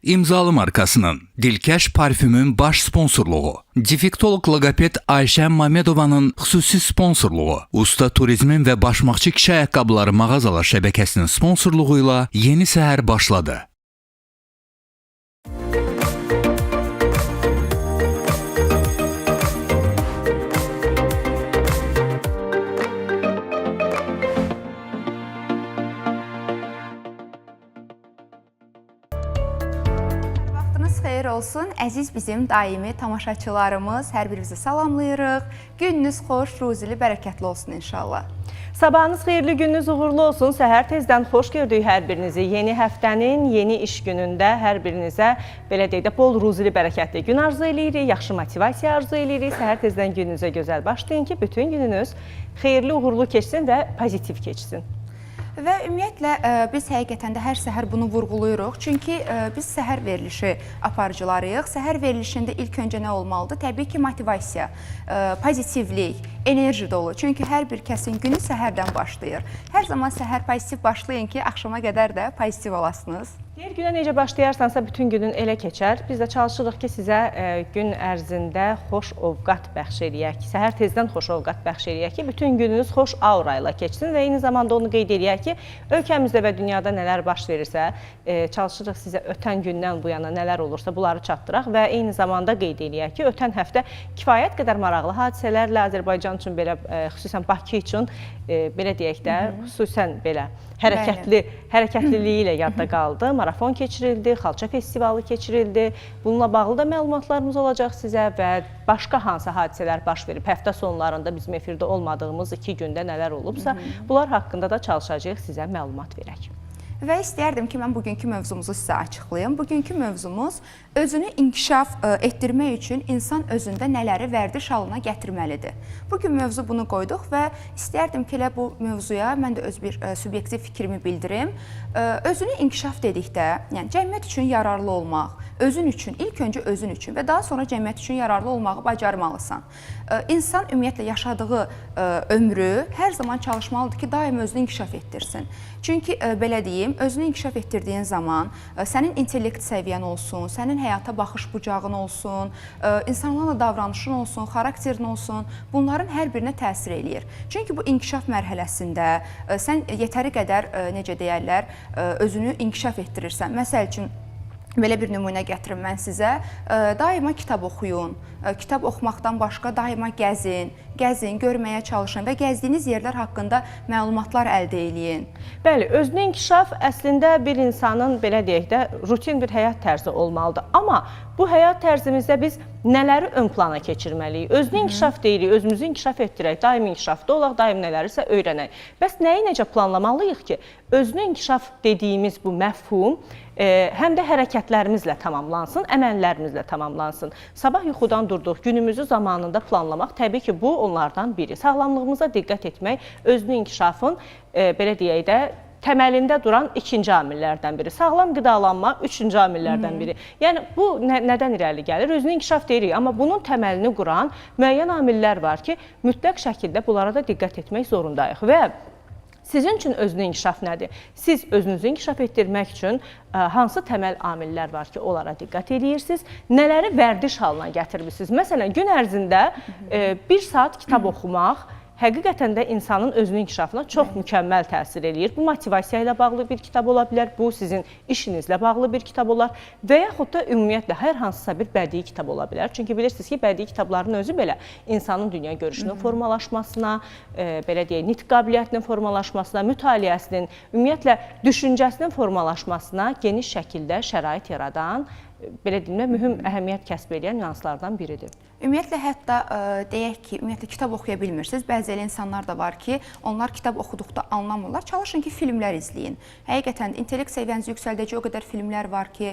İmzalı markasının Dilkəş parfümün baş sponsorluğu, defektoloq loqoped Ayşə Mamedovanın xüsusi sponsorluğu, Usta Turizmin və Başmaqçı kişi ayaqqabıları mağazalar şəbəkəsinin sponsorluğu ilə yeni səhər başladı. Vaxtınız xeyir olsun, əziz bizim daimi tamaşaçılarımız. Hər birinizi salamlayırıq. Gününüz xoş, ruzili, bərəkətli olsun inşallah. Sabahınız xeyirli, gününüz uğurlu olsun. Səhər tezdən xoş gördük hər birinizi. Yeni həftənin yeni iş günündə hər birinizə belə deyək də bol ruzili, bərəkətli gün arzu eləyirik, yaxşı motivasiya arzu eləyirik. Səhər tezdən gününüzə gözəl başlayın ki, bütün gününüz xeyirli, uğurlu keçsin və pozitiv keçsin. Və ümumiyyətlə biz həqiqətən də hər səhər bunu vurğulayırıq. Çünki biz səhər verilişi aparıcılarıyıq. Səhər verilişində ilk öncə nə olmalıdır? Təbii ki, motivasiya, pozitivlik, enerji dolu. Çünki hər bir kəsin günü səhərdən başlayır. Hər zaman səhər pozitiv başlayın ki, axşama qədər də pozitiv olasınız. Deyir, günə necə başlayarsansa bütün günün elə keçər. Biz də çalışırıq ki, sizə gün ərzində xoş ovqat bəxş eləyək, səhər tezdən xoş ovqat bəxş eləyək ki, bütün gününüz xoş aura ilə keçsin və eyni zamanda onu qeyd eləyək ki, ölkəmizdə və dünyada nələr baş verirsə, çalışırıq sizə ötən gündən bu yana nələr olursa bunları çatdıraq və eyni zamanda qeyd eləyək ki, ötən həftə kifayət qədər maraqlı hadisələrlə Azərbaycan üçün belə, xüsusən Bakı üçün belə deyək də, xüsusən belə hərəkətliliyi ilə yadda qaldı. Marafon keçirildi, xalça festivalı keçirildi. Bununla bağlı da məlumatlarımız olacaq sizə və başqa hansı hadisələr baş verib həftə sonlarında bizim efirdə olmadığımız 2 gündə nələr olubsa, bunlar haqqında da çalışacağıq sizə məlumat verək. Və istəyərdim ki, mən bugünkü mövzumuzu sizə açıqlayım. Bugünkü mövzumuz özünü inkişaf etdirmək üçün insan özündə nələri vərdiş halına gətirməlidir. Bugün mövzu bunu qoyduq və istəyərdim ki, elə bu mövzuya mən də öz bir subyektiv fikrimi bildirim. Özünü inkişaf dedikdə, yəni cəmiyyət üçün yararlı olmaq, özün üçün, ilk öncə özün üçün və daha sonra cəmiyyət üçün yararlı olmağı bacarmalısan. İnsan ümumiyyətlə yaşadığı ömrü hər zaman çalışmalıdır ki, daim özünü inkişaf etdirsin. Çünki belə deyim, özünü inkişaf etdirdiyin zaman sənin intellekt səviyyən olsun, sənin həyata baxış bucağın olsun, insanlarla davranışın olsun, xarakterin olsun, bunların hər birinə təsir eləyir. Çünki bu inkişaf mərhələsində sən yetəri qədər, necə deyərlər, özünü inkişaf etdirirsən. Məsəl üçün, belə bir nümunə gətirim mən sizə. Daima kitab oxuyun. Kitab oxumaqdan başqa daima gəzin, gəzin, görməyə çalışın və gəzdiyiniz yerlər haqqında məlumatlar əldə eləyin. Bəli, özünü inkişaf əslində bir insanın, belə deyək də, rutin bir həyat tərzi olmalıdır. Amma bu həyat tərzimizdə biz nələri ön plana keçirməliyik? Özünü inkişaf deyirik, özümüzü inkişaf etdirək, daim inkişafda olaq, daim nələrisə öyrənək. Bəs nəyi necə planlamalıyıq ki, özünü inkişaf dediyimiz bu məfhum həm də hərəkətlərimizlə tamamlansın, əməllərimizlə tamamlansın. Sabah yuxudan durduq, günümüzü zamanında planlamaq, təbii ki, bu onlardan biri. Sağlamlığımıza diqqət etmək, özünü inkişafın, belə deyək də, təməlində duran ikinci amillərdən biri. Sağlam qidalanma üçüncü amillərdən biri. Yəni bu nədən irəli gəlir? Özünü inkişaf deyirik, amma bunun təməlini quran müəyyən amillər var ki, mütləq şəkildə bunlara da diqqət etmək zorundayıq. Və sizin üçün özünü inkişaf nədir? Siz özünüzü inkişaf etdirmək üçün hansı təməl amillər var ki, onlara diqqət edirsiniz? Nələri vərdiş halına gətirmişsiniz? Məsələn, gün ərzində 1 saat kitab oxumaq həqiqətən də insanın özünün inkişafına çox mükəmməl təsir eləyir. Bu motivasiya ilə bağlı bir kitab ola bilər, bu sizin işinizlə bağlı bir kitab olar və yaxud da ümumiyyətlə hər hansısa bir bədii kitab ola bilər. Çünki bilirsiniz ki, bədii kitabların özü belə insanın dünya görüşünün formalaşmasına, belə deyək, nitq qabiliyyətinin formalaşmasına, mütaliəsinin, ümumiyyətlə düşüncəsinin formalaşmasına geniş şəkildə şərait yaradan, belə deyim də, mühüm əhəmiyyət kəsb edən nüanslardan biridir. Ümumiyyətlə, hətta deyək ki, ümumiyyətlə kitab oxuya bilmirsiniz. Bəzi elə insanlar da var ki, onlar kitab oxuduqda anlamırlar. Çalışın ki, filmlər izləyin. Həqiqətən intellekt səviyyənizi yüksəldəcək o qədər filmlər var ki,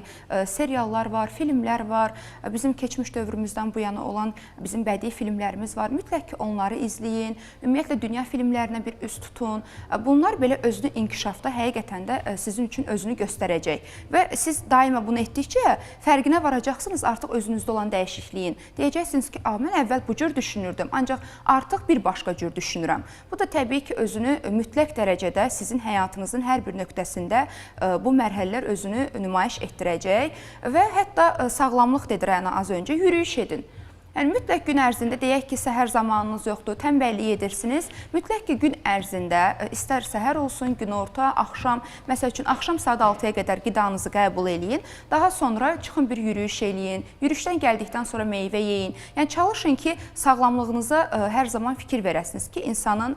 seriallar var, filmlər var. Bizim keçmiş dövrümüzdən bu yana olan bizim bədii filmlərimiz var. Mütləq ki, onları izləyin. Ümumiyyətlə dünya filmlərinə bir üz tutun. Bunlar belə özünü inkişafda həqiqətən də sizin üçün özünü göstərəcək. Və siz daima bunu etdikcə fərqinə varacaqsınız artıq özünüzdə olan dəyişikliyin. Deyəcəksiniz Deyirsiniz ki, "A, mən əvvəl bu cür düşünürdüm, ancaq artıq bir başqa cür düşünürəm." Bu da təbii ki, özünü mütləq dərəcədə sizin həyatınızın hər bir nöqtəsində bu mərhələlər özünü nümayiş etdirəcək və hətta sağlamlıq dedi Rəna az öncə, yürüyüş edin. Yəni mütləq gün ərzində deyək ki, səhər zamanınız yoxdur, tənbəllik edirsiniz. Mütləq ki, gün ərzində istər səhər olsun, günorta, axşam, məsəl üçün axşam saat 6-ya qədər qidanızı qəbul eləyin. Daha sonra çıxın bir yürüyüş eləyin. Yürüyüşdən gəldikdən sonra meyvə yeyin. Yəni çalışın ki, sağlamlığınıza hər zaman fikir verəsiniz ki, insanın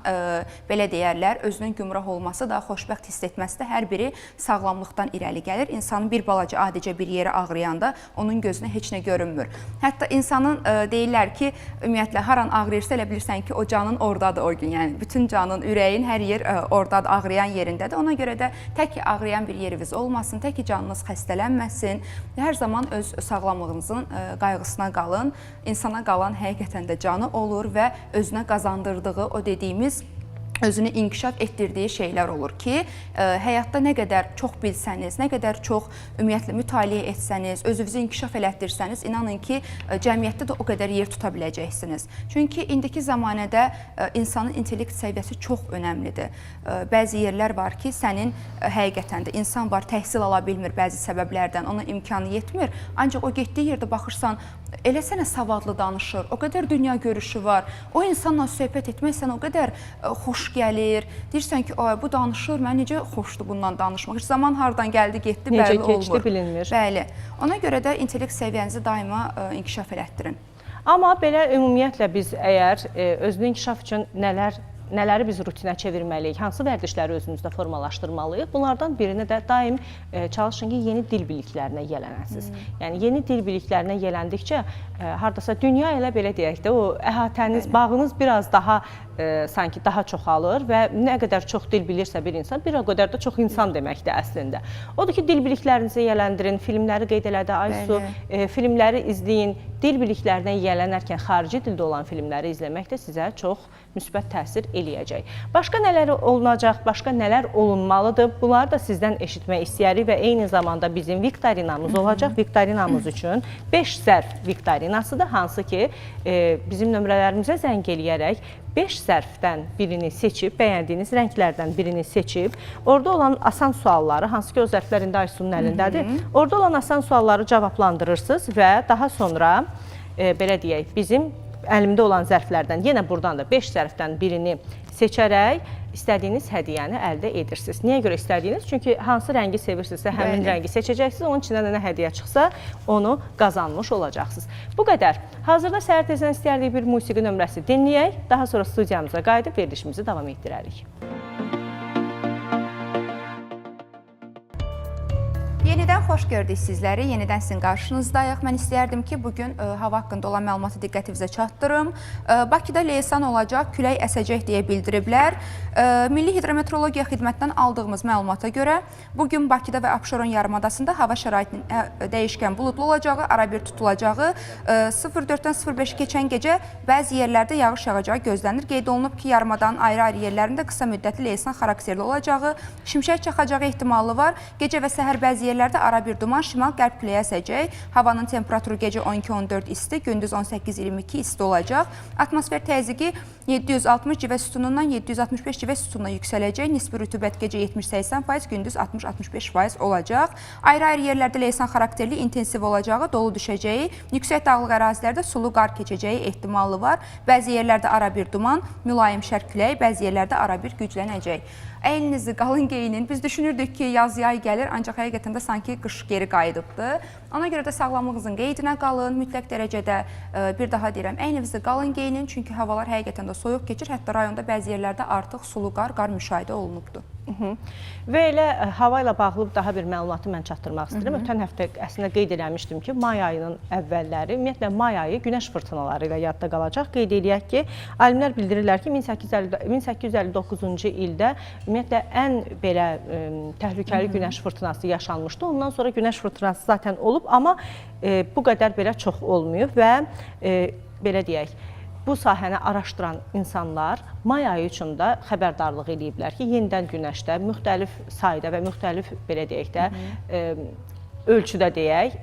belə deyərlər, özünün gümrah olması da, xoşbəxt hiss etməsi də hər biri sağlamlıqdan irəli gəlir. İnsanın bir balaca adicə bir yeri ağrıyanda onun gözünə heç nə görünmür. Hətta insanın deyirlər ki, ümumiyyətlə haran ağrıyırsa elə bilirsən ki, o canın ordadır o gün. Yəni bütün canın, ürəyin hər yer ordadır, ağrıyan yerindədir. Ona görə də tək ki ağrıyan bir yeriniz olmasın, tək ki canınız xəstələnməsin. Hər zaman öz sağlamlığınızın qayğısına qalın. İnsana qalan həqiqətən də canı olur və özünə qazandırdığı o dediyimiz özünü inkişaf etdirdiyi şeylər olur ki, həyatda nə qədər çox bilsəniz, nə qədər çox ümumiyyətlə mütaliə etsəniz, özünüzü inkişaf elətdirsəniz, inanın ki, cəmiyyətdə də o qədər yer tuta biləcəksiniz. Çünki indiki zəmanədə insanın intellekt səviyyəsi çox önəmlidir. Bəzi yerlər var ki, sənin həqiqətən də insan var, təhsil ala bilmir bəzi səbəblərdən, ona imkanı yetmir. Ancaq o getdiyi yerdə baxırsan, elə sənə savadlı danışır, o qədər dünya görüşü var. O insanla söhbət etmək sənə o qədər xoş gəlir. Deyirsən ki, ay bu danışır, mən necə xoşdur bundan danışmaq. Heç zaman hardan gəldi, getdi, necə bəlli keçdi olmur. Bilinmir. Bəli. Ona görə də intellekt səviyyənizi daima inkişaf elətdirin. Amma belə ümumiyyətlə biz əgər özünü inkişaf üçün nələri biz rutinə çevirməliyik, hansı vərdişləri özümüzdə formalaşdırmalıyıq? Bunlardan birini də daim çalışın ki, yeni dil biliklərinə yiyələnəsiniz. Yəni yeni dil biliklərinə yiyələndikcə hardasa dünya elə belə deyək də o əhatəniz, bağınız biraz daha sanki daha çoxalır və nə qədər çox dil bilirsə bir insan, bir o qədər də çox insan deməkdir əslində. Odur ki, dil biliklərinizi yiyələndirin, filmləri qeyd elədi Aysu, filmləri izləyin. Dil biliklərinə yiyələnərkən xarici dildə olan filmləri izləmək də sizə çox müsbət təsir eləyəcək. Başqa nələr olunacaq, başqa nələr olunmalıdır? Bunları da sizdən eşitmək istəyirik və eyni zamanda bizim viktorinamız olacaq. Viktorinamız üçün 5 zərf viktorinasıdır, hansı ki bizim nömrələrimizə zəng eləyərək 5 zərfdən birini seçib, bəyəndiyiniz rənglərdən birini seçib, orada olan asan sualları, hansı ki o zərflər indi Aysunun əlindədir, orada olan asan sualları cavablandırırsınız və daha sonra belə deyək, bizim əlimdə olan zərflərdən, yenə buradan da 5 zərfdən birini seçərək istədiyiniz hədiyyəni əldə edirsiniz. Niyə görə istədiyiniz? Çünki hansı rəngi sevirsinizsə, həmin rəngi seçəcəksiniz. Onun içindən də nə hədiyyə çıxsa, onu qazanmış olacaqsınız. Bu qədər. Hazırda səhər tezdən istəyərdik bir musiqi nömrəsi dinləyək. Daha sonra studiyamıza qayıdıb verilişimizi davam etdirərik. Yenidən xoş gördük sizləri. Yenidən sizin qarşınızdayıq. Mən istəyərdim ki, bugün hava haqqında olan məlumatı diqqətinizə çatdırım. Bakıda leysan olacaq, külək əsəcək deyə bildiriblər. Milli Hidrometeorologiya Xidmətindən aldığımız məlumata görə bugün Bakıda və Abşeron yarımadasında hava şəraitinin dəyişkən buludlu olacağı, arabir tutulacağı, 04-dən 05 keçən gecə bəzi yerlərdə yağış yağacağı gözlənilir. Qeyd olunub ki, yarımadanın ayrı-ayrı yerlərində qısa müddətli leysan xarakterli olacağı, şimşək çaxacağı ehtimalı var. Gecə və səhər bəzi yerlərdə arabir duman, şimal-qərb küləyi əsəcək. Havanın temperaturu gecə 12-14 isti, gündüz 18-22 isti olacaq. Atmosfer təzyiqi 760 civə sütunundan 765 civə sütununa yüksələcək. Nisbi rütubət gecə 70-80%, gündüz 60-65% olacaq. Ayrı-ayrı yerlərdə leysan xarakterli intensiv olacağı, dolu düşəcəyi, yüksək dağlıq ərazilərdə sulu qar keçəcəyi ehtimalı var. Bəzi yerlərdə arabir duman, mülayim şərq küləyi, bəzi yerlərdə arabir güclənəcək. Əyninizi qalın geyinin. Biz düşünürdük ki, yaz yay gəlir, ancaq həqiqətən də sanki qış geri qayıdıbdı. Ona görə də sağlamlığınızın qeydinə qalın. Mütləq dərəcədə bir daha deyirəm, əyninizi qalın geyinin, çünki havalar həqiqətən də soyuq keçir. Hətta rayonda bəzi yerlərdə artıq sulu qar, qar müşahidə olunubdur. Və elə hava ilə bağlı daha bir məlumatı mən çatdırmaq istəyirəm. Ötən həftə əslində qeyd eləmişdim ki, may ayının əvvəlləri, ümumiyyətlə may ayı günəş fırtınaları ilə yadda qalacaq. Qeyd eləyək ki, alimlər bildirirlər ki, 1859-cu ildə ümumiyyətlə ən belə təhlükəli günəş fırtınası yaşanmışdı. Ondan sonra günəş fırtınası zaten olub, amma bu qədər belə çox olmayıb və belə deyək, bu sahəni araşdıran insanlar may ayı üçün də xəbərdarlıq eləyiblər ki, yenidən günəşdə müxtəlif sayda və müxtəlif belə deyək də ölçüdə deyək,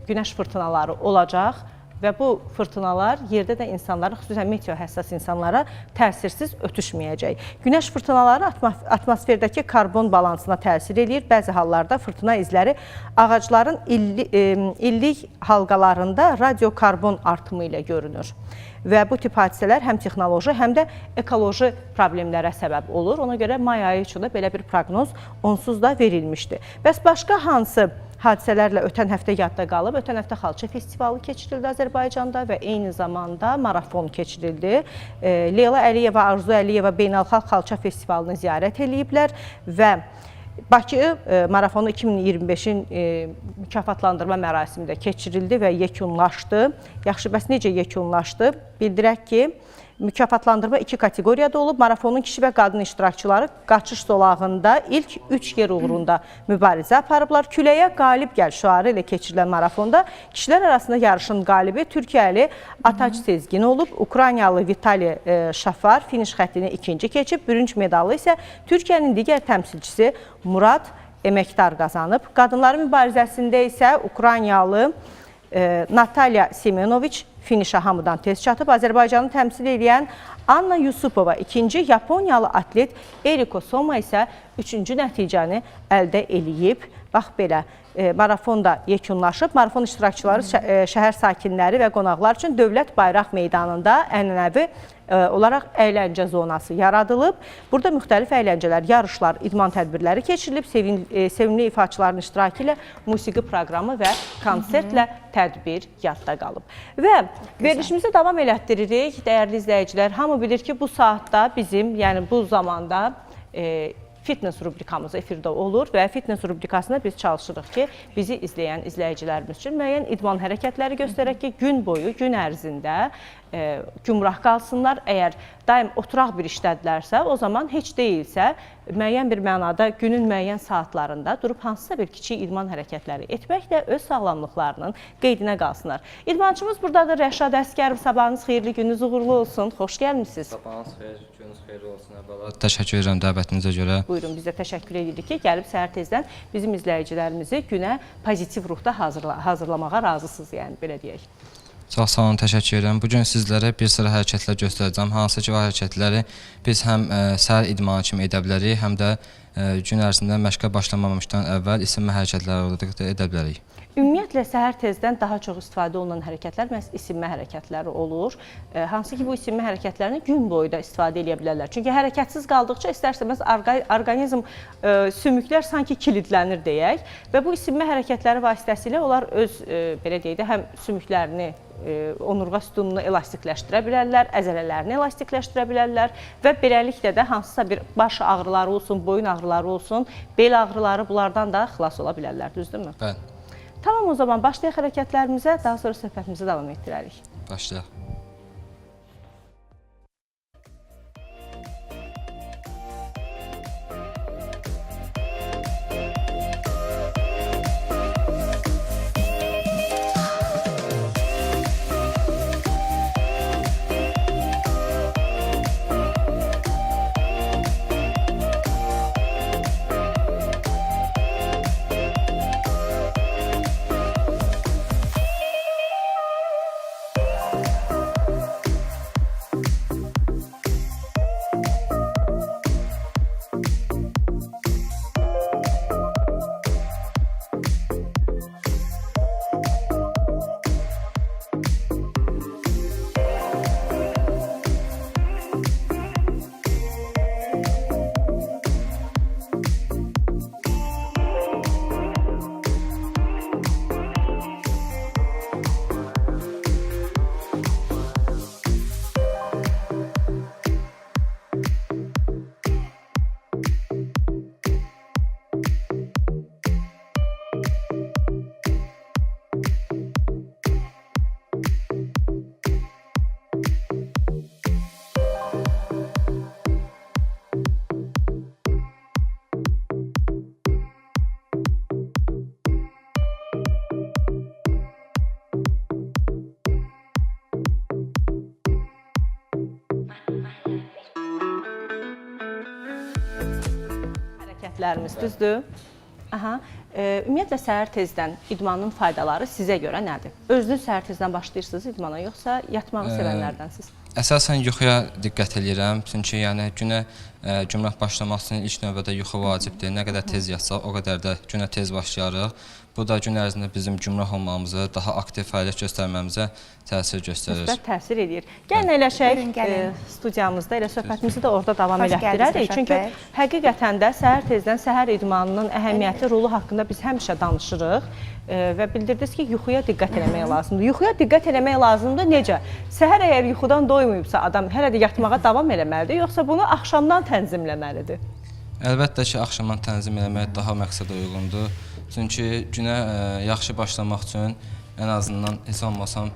günəş fırtınaları olacaq Və bu fırtınalar yerdə də insanlara, xüsusən meteo həssas insanlara təsirsiz ötüşməyəcək. Günəş fırtınaları atmosferdəki karbon balansına təsir eləyir. Bəzi hallarda fırtına izləri ağacların illik halqalarında radiokarbon artımı ilə görünür. Və bu tip hadisələr həm texnoloji, həm də ekoloji problemlərə səbəb olur. Ona görə may ayı üçün də belə bir proqnoz onsuz da verilmişdi. Bəs başqa hansı hadisələrlə ötən həftə yadda qalıb? Ötən həftə Xalça festivalı keçirildi Azərbaycanda və eyni zamanda marafon keçirildi. Leyla Əliyeva, Arzu Əliyeva Beynəlxalq Xalça festivalını ziyarət eləyiblər və Bakı marafonu 2025-in mükafatlandırma mərasimi də keçirildi və yekunlaşdı. Yaxşı, bəs necə yekunlaşdı? Bildirək ki, mükafatlandırma iki kateqoriyada olub. Marafonun kişi və qadın iştirakçıları qaçış zolağında ilk 3 yer uğrunda mübarizə aparıblar. Küləyə qalib gəl şüarı ilə keçirilən marafonda kişilər arasında yarışın qalibi Türkiyəli Ataç Sezgin olub. Ukraynalı Vitali Şafar finiş xəttini ikinci keçib. Bürünc medalı isə Türkiyənin digər təmsilçisi Murad Eməkdar qazanıb. Qadınların mübarizəsində isə Ukraynalı Natalya Semenoviç finişə hamıdan tez çatıb. Azərbaycanı təmsil edən Anna Yusupova ikinci, Yaponiyalı atlet Eriko Soma isə üçüncü nəticəni əldə eləyib. Bax belə, marafon da yekunlaşıb. Marafon iştirakçıları, şəhər sakinləri və qonaqlar üçün Dövlət Bayraq Meydanında ənənəvi olaraq əyləncə zonası yaradılıb. Burada müxtəlif əyləncələr, yarışlar, idman tədbirləri keçirilib. Sevimli ifaçıların iştirakı ilə musiqi proqramı və konsertlə tədbir yadda qalıb. Və verilişimizi davam elətdiririk. Dəyərli izləyicilər, hamı bilir ki, bu saatda bizim, yəni bu zamanda fitness rubrikamız efirdə olur və fitness rubrikasında biz çalışırıq ki, bizi izləyən izləyicilərimiz üçün müəyyən idman hərəkətləri göstərək ki, gün boyu, gün ərzində gümrah qalsınlar. Əgər daim oturaq bir işdədirlərsə, o zaman heç deyilsə müəyyən bir mənada günün müəyyən saatlarında durub hansısa bir kiçik idman hərəkətləri etməklə öz sağlamlıqlarının qeydinə qalsınlar. İdmançımız buradadır, Rəşad Əsgərov. Sabahınız xeyirli, gününüz uğurlu olsun. Xoş gəlmisiniz. Sabahınız xeyir, gününüz xeyirli olsun əvvəla. Təşəkkür edirəm dəvətinizə görə. Buyurun, biz də təşəkkür edirik ki, gəlib səhər tezdən bizim izləyicilərimizi günə pozitiv ruhda hazırlamağa razısınız, yəni belə deyək. Çox sağ olun, təşəkkür edirəm. Bu gün sizlərə bir sıra hərəkətlər göstərəcəm. Hansı ki, o hərəkətləri biz həm səhər idmanı kimi edə bilərik, həm də gün ərzində məşqə başlamamışdan əvvəl isinmə hərəkətləri olaraq da edə bilərik. Ümumiyyətlə, səhər tezdən daha çox istifadə olunan hərəkətlər məhz isinmə hərəkətləri olur. Hansı ki, bu isinmə hərəkətlərini gün boyu da istifadə edə bilərlər. Çünki hərəkətsiz qaldıqca istər-istəməz orqanizm, sümüklər sanki kilidlənir deyək və bu isinmə hərəkətləri vasitəsilə onlar öz, belə deyək də, həm sümüklərini, onurğa sütununu elastikləşdirə bilərlər, əzələlərini elastikləşdirə bilərlər və beləliklə də hansısa bir baş ağrıları olsun, boyun ağrıları olsun, bel ağrıları, bunlardan da xilas ola bilərlər, düzdürmü? Bəli. Tamam, o zaman başlayaq hərəkətlərimizə, daha sonra söhbətimizi davam etdirərik. Başlayaq. Hərəkətlərimiz düzdür? Aha. Ümumiyyətlə səhər tezdən idmanın faydaları sizə görə nədir? Özünüz səhər tezdən başlayırsınız idmana, yoxsa yatmağı sevənlərdənsiniz? Əsasən yuxuya diqqət eləyirəm, çünki yəni günə gümrah başlamaq üçün ilk növbədə yuxu vacibdir. Nə qədər tez yatsaq, o qədər də günə tez başlayarıq. Bu da gün ərzində bizim gümrah olmamızı, daha aktiv fəaliyyət göstərməyimizə təsir göstərir. Müsbət təsir eləyir. Gəlin əyləşək studiyamızda, elə söhbətimizi də orada davam elətdirərik. Çünki həqiqətən də səhər tezdən səhər idmanının əhəmiyyəti, rolu haqqında biz həmişə danışırıq və bildirdiniz ki, yuxuya diqqət eləmək lazımdır. Yuxuya diqqət eləmək lazımdır necə? Səhər əgər yuxudan doymayıbsa adam hələ də yatmağa davam eləməlidir, yoxsa bunu axşamdan tənzimləməlidir? Əlbəttə ki, axşamdan tənzim eləmək daha məqsədə uyğundur. Çünki günə yaxşı başlamaq üçün ən azından heç olmasam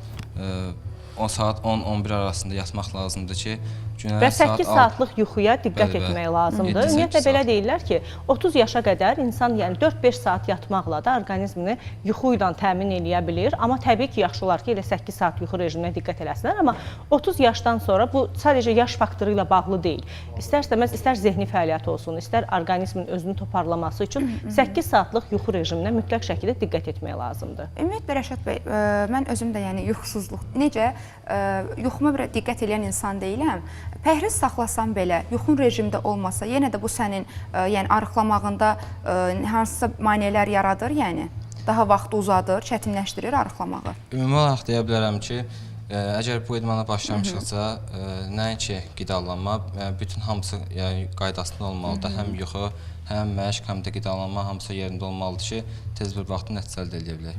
10 saat 10-11 arasında yatmaq lazımdır ki, günə və 8 saatlıq yuxuya diqqət etmək lazımdır. Ümumiyyətlə belə deyirlər ki, 30 yaşa qədər insan yəni 4-5 saat yatmaqla da orqanizmini yuxu ilə təmin eləyə bilir. Amma təbii ki, yaxşı olar ki, elə 8 saat yuxu rejiminə diqqət eləsinlər. Amma 30 yaşdan sonra bu sadəcə yaş faktoru ilə bağlı deyil. İstər-istəməz, istər zehni fəaliyyət olsun, istər orqanizmin özünü toparlaması üçün 8 saatlıq yuxu rejiminə mütləq şəkildə diqqət etmək lazımdır. Ümumiyyətlə Rəşad bəy, mən özüm də yəni yuxusuzluq necə yuxuma bir diqqət eləyən insan deyiləm. Pəhriz saxlasan belə, yuxun rejimdə olmasa, yenə də bu sənin yəni arıqlamağında hansısa maneələr yaradır, yəni daha vaxtı uzadır, çətinləşdirir arıqlamağı. Ümumi olaraq deyə bilərəm ki, əgər bu idmana başlamışıqsa, nəinki qidalanma, bütün hamısı yəni qaydasında olmalıdır. Həm yuxu, həm məşq, həm də qidalanma hamısı yerində olmalıdır ki, tez bir vaxtda nəticə əldə edə bilək.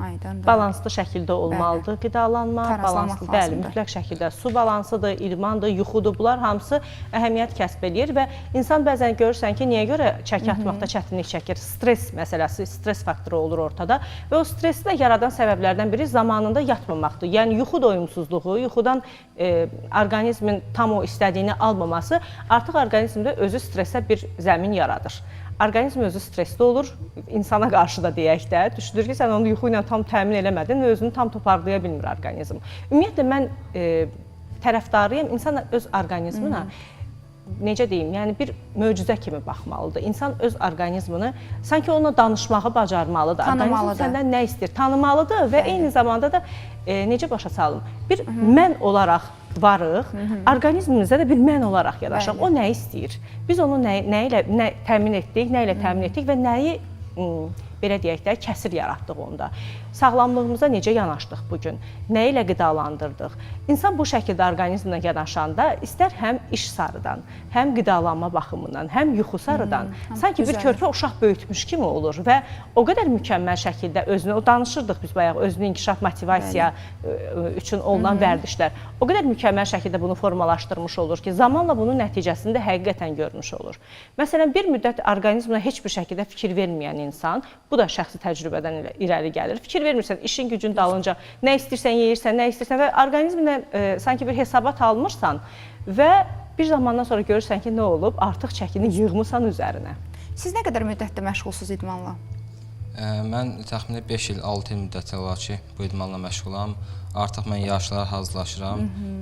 Aydındır. Balanslı şəkildə olmalıdır qidalanma, balanslı, bəli, mütləq şəkildə su balansıdır, idmandır, yuxudur. Bunlar hamısı əhəmiyyət kəsb eləyir və insan bəzən görürsən ki, niyə görə çəki atmaqda çətinlik çəkir? Stres məsələsi, stres faktoru olur ortada və o stresi də yaradan səbəblərdən biri zamanında yatmamaqdır. Yəni yuxu doyumsuzluğu, yuxudan orqanizmin tam o istədiyini almaması artıq orqanizmdə özü stresə bir zəmin yaradır. Orqanizm özü stresli olur, insana qarşı da deyək də, düşünür ki, sən onu yuxu ilə tam təmin eləmədin və özünü tam toparlaya bilmir orqanizm. Ümumiyyətlə, mən tərəfdarıyam, insan öz orqanizminə, necə deyim, yəni bir möcüzə kimi baxmalıdır. İnsan öz orqanizmini sanki onunla danışmağı bacarmalıdır. Orqanizm səndən nə istəyir? Tanımalıdır və eyni zamanda da necə başa salım? Bir mən olaraq varıq, orqanizmimizə də bir mən olaraq yanaşaq. O nə istəyir? Biz onu nə ilə təmin etdik, nə ilə təmin etdik və nəyi belə deyək də, kəsir yaratdıq onda. Sağlamlığımıza necə yanaşdıq bugün? Nə ilə qidalandırdıq? İnsan bu şəkildə orqanizmlə yanaşanda istər həm iş sarıdan, həm qidalanma baxımından, həm yuxu sarıdan, sanki bir körpə uşaq böyütmüş kimi olur və o qədər mükəmməl şəkildə özünü, o danışırdıq biz bayaq, özünü inkişaf, motivasiya üçün olunan vərdişlər, o qədər mükəmməl şəkildə bunu formalaşdırmış olur ki, zamanla bunun nəticəsini də həqiqətən görmüş olur. Məsələn, bir müddət orqanizmə heç bir şəkildə fikir verməyən insan, bu da şəxsi təcrübədən irəli gəlir. Fikir vermirsən, işin gücün dalınca nə istəyirsən yeyirsən, nə istəyirsən və orqanizminə sanki bir hesabat almırsan və bir zamandan sonra görürsən ki, nə olub, artıq çəkini yığmısan üzərinə. Siz nə qədər müddətdə məşğulsuz idmanla? Mən təxmini 5 il, 6 il müddəti olar ki, bu idmanla məşğulam. Artıq mən yarışlara hazırlaşıram.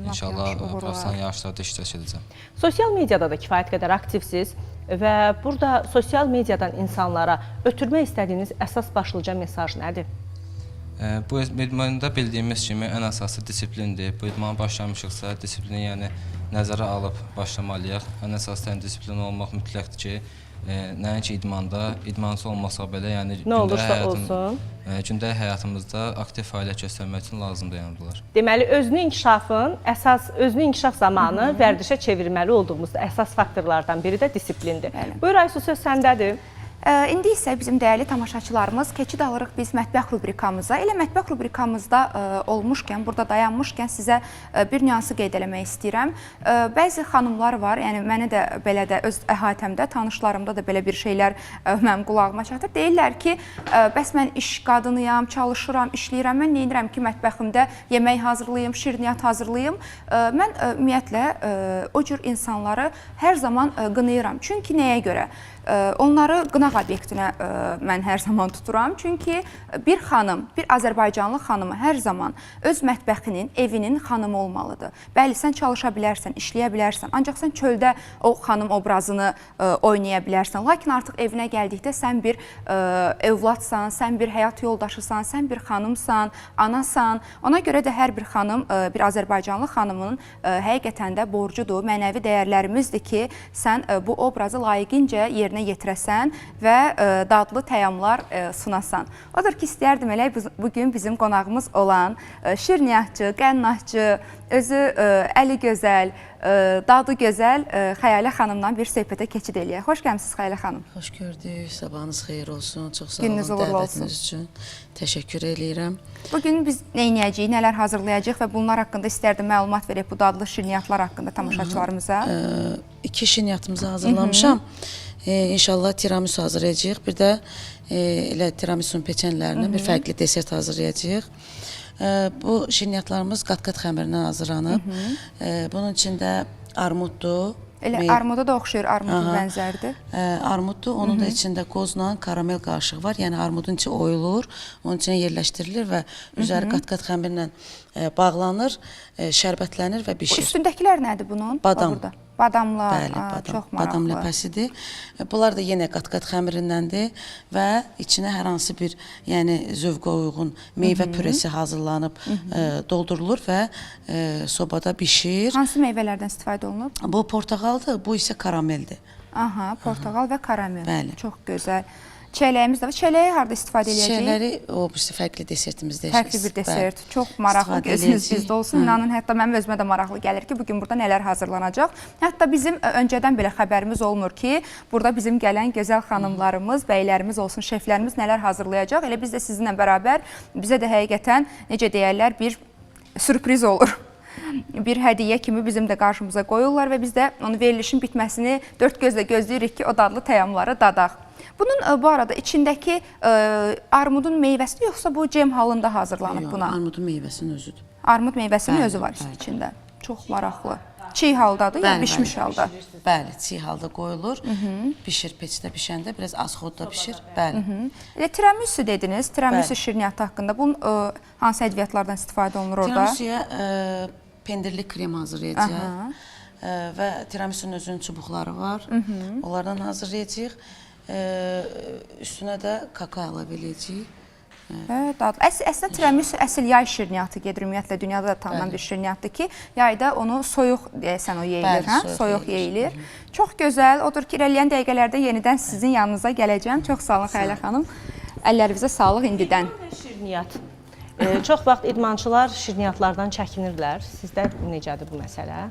İnşallah professional yarışlarda iştirak edəcəm. Sosial mediada da kifayət qədər aktivsiz və burada sosial mediadan insanlara ötürmək istədiyiniz əsas başlıca mesaj nədir? Bu idmanda bildiyimiz kimi ən əsası disiplindir. Bu idmana başlamışıqsa, disiplini yəni nəzərə alıb başlamalıyıq. Ən əsası yəni, disiplin olmaq mütləqdir ki, nəinki idmanda, idmansız olmasa belə, yəni nə olursa olsun, gündəlik həyatımızda aktiv fəaliyyət göstərmək üçün lazımdır yəni bunlar. Deməli, özünü inkişafın əsas, özünü inkişaf zamanı vərdişə çevirməli olduğumuz əsas faktorlardan biri də disiplindir. Bəli. Buyur Aysu, söz səndədir. İndi isə bizim dəyərli tamaşaçılarımız keçid alırıq biz mətbəx rubrikamıza. Elə mətbəx rubrikamızda olmuşkən, burada dayanmışkən sizə bir nüansı qeyd eləmək istəyirəm. Bəzi xanımlar var, yəni mənə də belə də öz əhatəmdə, tanışlarımda da belə bir şeylər mənim qulağıma çatır. Deyirlər ki, bəs mən iş qadınıyam, çalışıram, işləyirəm, mən neynirəm ki, mətbəximdə yemək hazırlayım, şirniyyat hazırlayım. Mən ümumiyyətlə o cür insanları hər zaman qınayıram. Çünki nəyə görə? Onları qınaq qonaq obyektinə mən hər zaman tuturam. Çünki bir xanım, bir Azərbaycanlı xanımı hər zaman öz mətbəxinin, evinin xanımı olmalıdır. Bəli, sən çalışa bilərsən, işləyə bilərsən, ancaq sən çöldə o xanım obrazını oynaya bilərsən. Lakin artıq evinə gəldikdə sən bir övladsan, sən bir həyat yoldaşısan, sən bir xanımsan, anasan. Ona görə də hər bir xanım, bir Azərbaycanlı xanımın həqiqətən də borcudur, mənəvi dəyərlərimizdir ki, sən bu obrazı layiqincə yerinə yetirəsən və dadlı təamlar sunasan. Odur ki, istəyərdim elə bugün bizim qonağımız olan şirniyyatçı, qənnatçı, özü əli gözəl, dadı gözəl Xəyalə xanımdan bir söhbətə keçid eləyək. Xoş gəlmisiniz Xəyalə xanım. Xoş gördük. Sabahınız xeyir olsun. Çox sağ Gününüz olun uğurlu olsun. dəvətiniz üçün. Təşəkkür eləyirəm. Bugün biz nə edəcəyik, nələr hazırlayacağıq və bunlar haqqında istərdim məlumat verək bu dadlı şirniyyatlar haqqında tamaşaçılarımıza. İki şirniyyatımızı hazırlamışam. İnşallah tiramisu hazırlayacağıq. Bir də elə tiramisunun peçenlərindən bir fərqli desert hazırlayacağıq. Bu şirniyyatlarımız qat-qat xəmirindən hazırlanıb. Bunun içində armuddur. Elə armuda da oxşayır, armudun bənzərdir. Armuddur. Onun da içində qozla karamel qarışığı var. Yəni armudun içi oyulur, onun içinə yerləşdirilir və üzəri qat-qat xəmirlə bağlanır, şərbətlənir və Bu bişir. üstündəkilər nədir bunun? Badam. Burada. Badamlar. Bəli, Aa, badam. Çox maraqlı. Badam ləpəsidir. Bunlar da yenə qat-qat xəmirindəndir və içinə hər hansı bir, yəni zövqə uyğun meyvə püresi hazırlanıb doldurulur və sobada bişir. Hansı meyvələrdən istifadə olunub? Bu portağaldır, bu isə karameldir. Aha, portağal və karamel. Bəli. Çox gözəl. Çələyimiz də var. Çələyi harda istifadə eləyəcəyik? Çiçəkləri o birisi fərqli desertimizdə. Fərqli bir desert. Çox maraqlı, İstifadə gözünüz eləyəcəyik. bizdə olsun. İnanın, hətta mənim özümə də maraqlı gəlir ki, bugün burada nələr hazırlanacaq. Hətta bizim öncədən belə xəbərimiz olmur ki, burada bizim gələn gözəl xanımlarımız, bəylərimiz olsun, şeflərimiz nələr hazırlayacaq. Elə biz də sizinlə bərabər bizə də həqiqətən necə deyərlər, bir sürpriz olur. Bir hədiyyə kimi bizim də qarşımıza qoyurlar və biz də onu verilişin bitməsini dörd gözlə gözləyirik ki, o dadlı təamları dadaq. Bunun bu arada içindəki armudun meyvəsidir yoxsa bu cem halında hazırlanıb Yox, buna? Armudun meyvəsinin özüdür. Armud meyvəsinin Bəli, özü var bəli. içində. Çox maraqlı. Çiğ haldadır ya bişmiş halda? Bəli, çiğ halda qoyulur. Bişir, peçdə bişəndə biraz az xodda bişir. Bəli. Elə tiramisu dediniz. Tiramisu Bəli. şirniyyatı haqqında bunun hansı ədviyyatlardan istifadə olunur orada? Tiramisuya pendirli krem hazırlayacağıq. Və tiramisunun özünün çubuqları var. Onlardan hazırlayacağıq. Üstünə də kakao əlavə eləyəcəyik. Dadlı. Əslində tiramisu əsl yay şirniyyatı gedir. Ümumiyyətlə dünyada da tanınan bir şirniyyatdır ki, yayda onu soyuq deyəsən o yeyilir, Bəli, hə? soyuq Soyuq yeyilir. yeyilir. Çox gözəl. Odur ki, irəliləyən dəqiqələrdə yenidən sizin yanınıza gələcəm. Çox sağ olun Xəyalə xanım. Əllərinizə sağlıq indidən. Şirniyyat. Çox vaxt idmançılar şirniyyatlardan çəkinirlər. Sizdə necədir bu məsələ?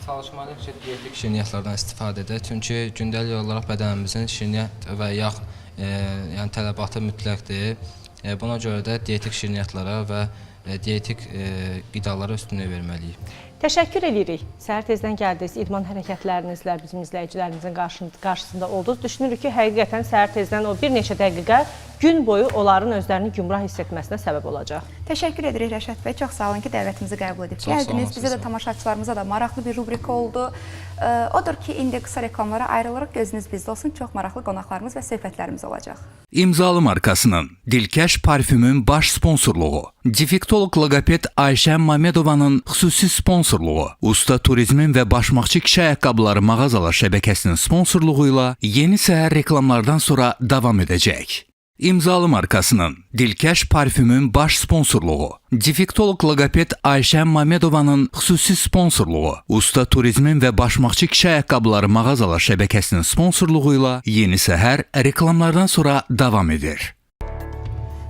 Çalışmalıyıq ki, dietik şirniyyatlardan istifadə edək. Çünki gündəlik olaraq bədənimizin şirniyyat və yağ yəni tələbatı mütləqdir. Buna görə də dietik şirniyyatlara və dietik qidalara üstünlük verməliyik. Təşəkkür edirik. Səhər tezdən gəldiniz, idman hərəkətlərinizlə bizim izləyicilərimizin qarşısında oldunuz. Düşünürük ki, həqiqətən səhər tezdən o bir neçə dəqiqə gün boyu onların özlərini gümrah hiss etməsinə səbəb olacaq. Təşəkkür edirik Rəşad bəy. Çox sağ olun ki, dəvətimizi qəbul edib Çox sağ olun, gəldiniz. Bizə də sizə. tamaşaçılarımıza da maraqlı bir rubrika oldu. Odur ki, indi qısa reklamlara ayrılırıq. Gözünüz bizdə olsun. Çox maraqlı qonaqlarımız və söhbətlərimiz olacaq. İmzalı markasının Dilkəş parfümün baş sponsorluğu, defektoloq loqoped Ayşə Mamedovanın xüsusi sponsorluğu, Usta Turizmin və Başmaqçı kişi ayaqqabıları mağazalar şəbəkəsinin sponsorluğu ilə yeni səhər reklamlardan sonra davam edəcək. İmzalı markasının Dilkəş parfümün baş sponsorluğu, defektoloq loqoped Ayşə Mamedovanın xüsusi sponsorluğu, Usta Turizmin və Başmaqçı kişi ayaqqabıları mağazalar şəbəkəsinin sponsorluğu ilə yeni səhər reklamlardan sonra davam edir.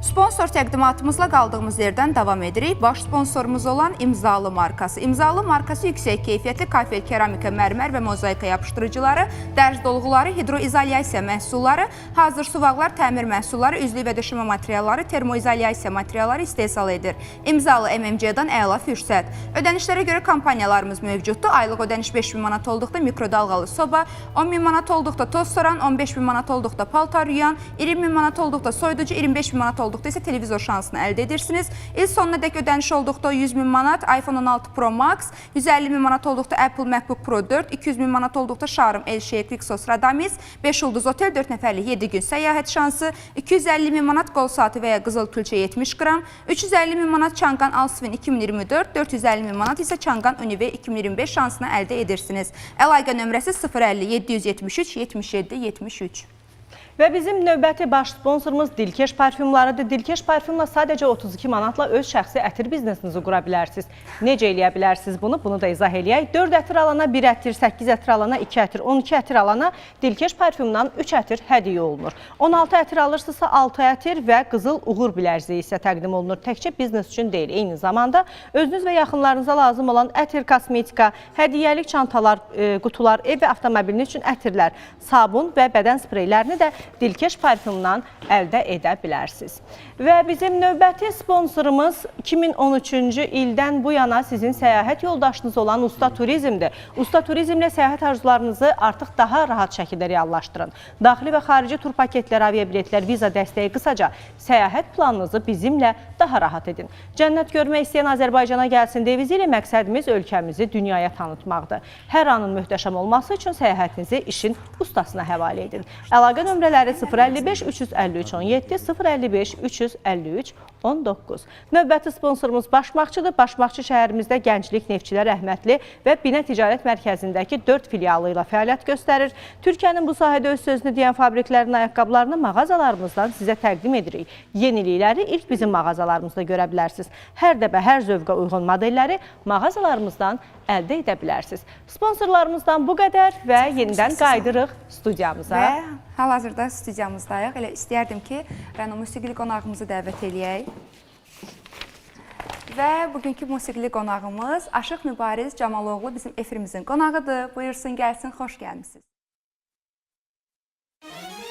Sponsor təqdimatımızla qaldığımız yerdən davam edirik. Baş sponsorumuz olan İmzalı markası. İmzalı markası yüksək keyfiyyətli kafel, keramika, mərmər və mozaika yapışdırıcıları, dərz dolğuları, hidroizolyasiya məhsulları, hazır suvaqlar, təmir məhsulları, üzlük və döşəmə materialları, termoizolyasiya materialları istehsal edir. İmzalı MMC-dan əla fürsət. Ödənişlərə görə kampaniyalarımız mövcuddur. Aylıq ödəniş 5000 manat olduqda mikrodalğalı soba, 10.000 manat olduqda toz soran, 15.000 manat olduqda paltar yuyan, 20.000 manat olduqda soyuducu, 25.000 manat olduqda olduqda isə televizor şansını əldə edirsiniz. İl sonuna dək ödəniş olduqda 100 min manat iPhone 16 Pro Max, 150 min manat olduqda Apple MacBook Pro 4, 200 min manat olduqda Şarm El Şeyx Rixos Radamis, 5 ulduz otel 4 nəfərlik 7 gün səyahət şansı, 250 min manat qol saatı və ya qızıl külçə 70 qram, 350 min manat Changan Alsvin 2024, 450 min manat isə Changan Unive 2025 şansını əldə edirsiniz. Əlaqə nömrəsi 050 773 77 73. Və bizim növbəti baş sponsorumuz Dilkeş parfümlarıdır. Dilkeş parfümla sadəcə 32 manatla öz şəxsi ətir biznesinizi qura bilərsiniz. Necə eləyə bilərsiniz bunu? Bunu da izah eləyək. 4 ətir alana 1 ətir, 8 ətir alana 2 ətir, 12 ətir alana Dilkeş parfümdan 3 ətir hədiyyə olunur. 16 ətir alırsınızsa 6 ətir və qızıl uğur bilərziyi isə təqdim olunur. Təkcə biznes üçün deyil, eyni zamanda özünüz və yaxınlarınıza lazım olan ətir, kosmetika, hədiyyəlik çantalar, qutular, ev və avtomobiliniz üçün ətirlər, sabun və bədən spreylərini də Dilkeş parfümdan əldə edə bilərsiniz. Və bizim növbəti sponsorumuz 2013-cü ildən bu yana sizin səyahət yoldaşınız olan Usta Turizmdir. Usta Turizmlə səyahət arzularınızı artıq daha rahat şəkildə reallaşdırın. Daxili və xarici tur paketləri, aviabiletlər, viza dəstəyi, qısaca səyahət planınızı bizimlə daha rahat edin. Cənnət görmək istəyən Azərbaycana gəlsin devizi ilə məqsədimiz ölkəmizi dünyaya tanıtmaqdır. Hər anın möhtəşəm olması üçün səyahətinizi işin ustasına həvalə edin. Əlaqə nömrələri 055 353 17 055 353 19. Növbəti sponsorumuz Başmaqçıdır. Başmaqçı şəhərimizdə Gənclik, Neftçilər, Rəhmətli və Binə Ticarət Mərkəzindəki 4 filialı ilə fəaliyyət göstərir. Türkiyənin bu sahədə öz sözünü deyən fabriklərin ayaqqabılarını mağazalarımızdan sizə təqdim edirik. Yenilikləri ilk bizim mağazalarımızda görə bilərsiniz. Hər dəbə, hər zövqə uyğun modelləri mağazalarımızdan əldə edə bilərsiniz. Sponsorlarımızdan bu qədər və yenidən qayıdırıq studiyamıza. Və hal-hazırda studiyamızdayıq. Elə istəyərdim ki, Rəna musiqili qonağımızı dəvət eləyək. Və bugünkü musiqili qonağımız Aşıq Mübariz Camaloğlu bizim efirimizin qonağıdır. Buyursun, gəlsin, xoş gəlmisiniz. Thank you.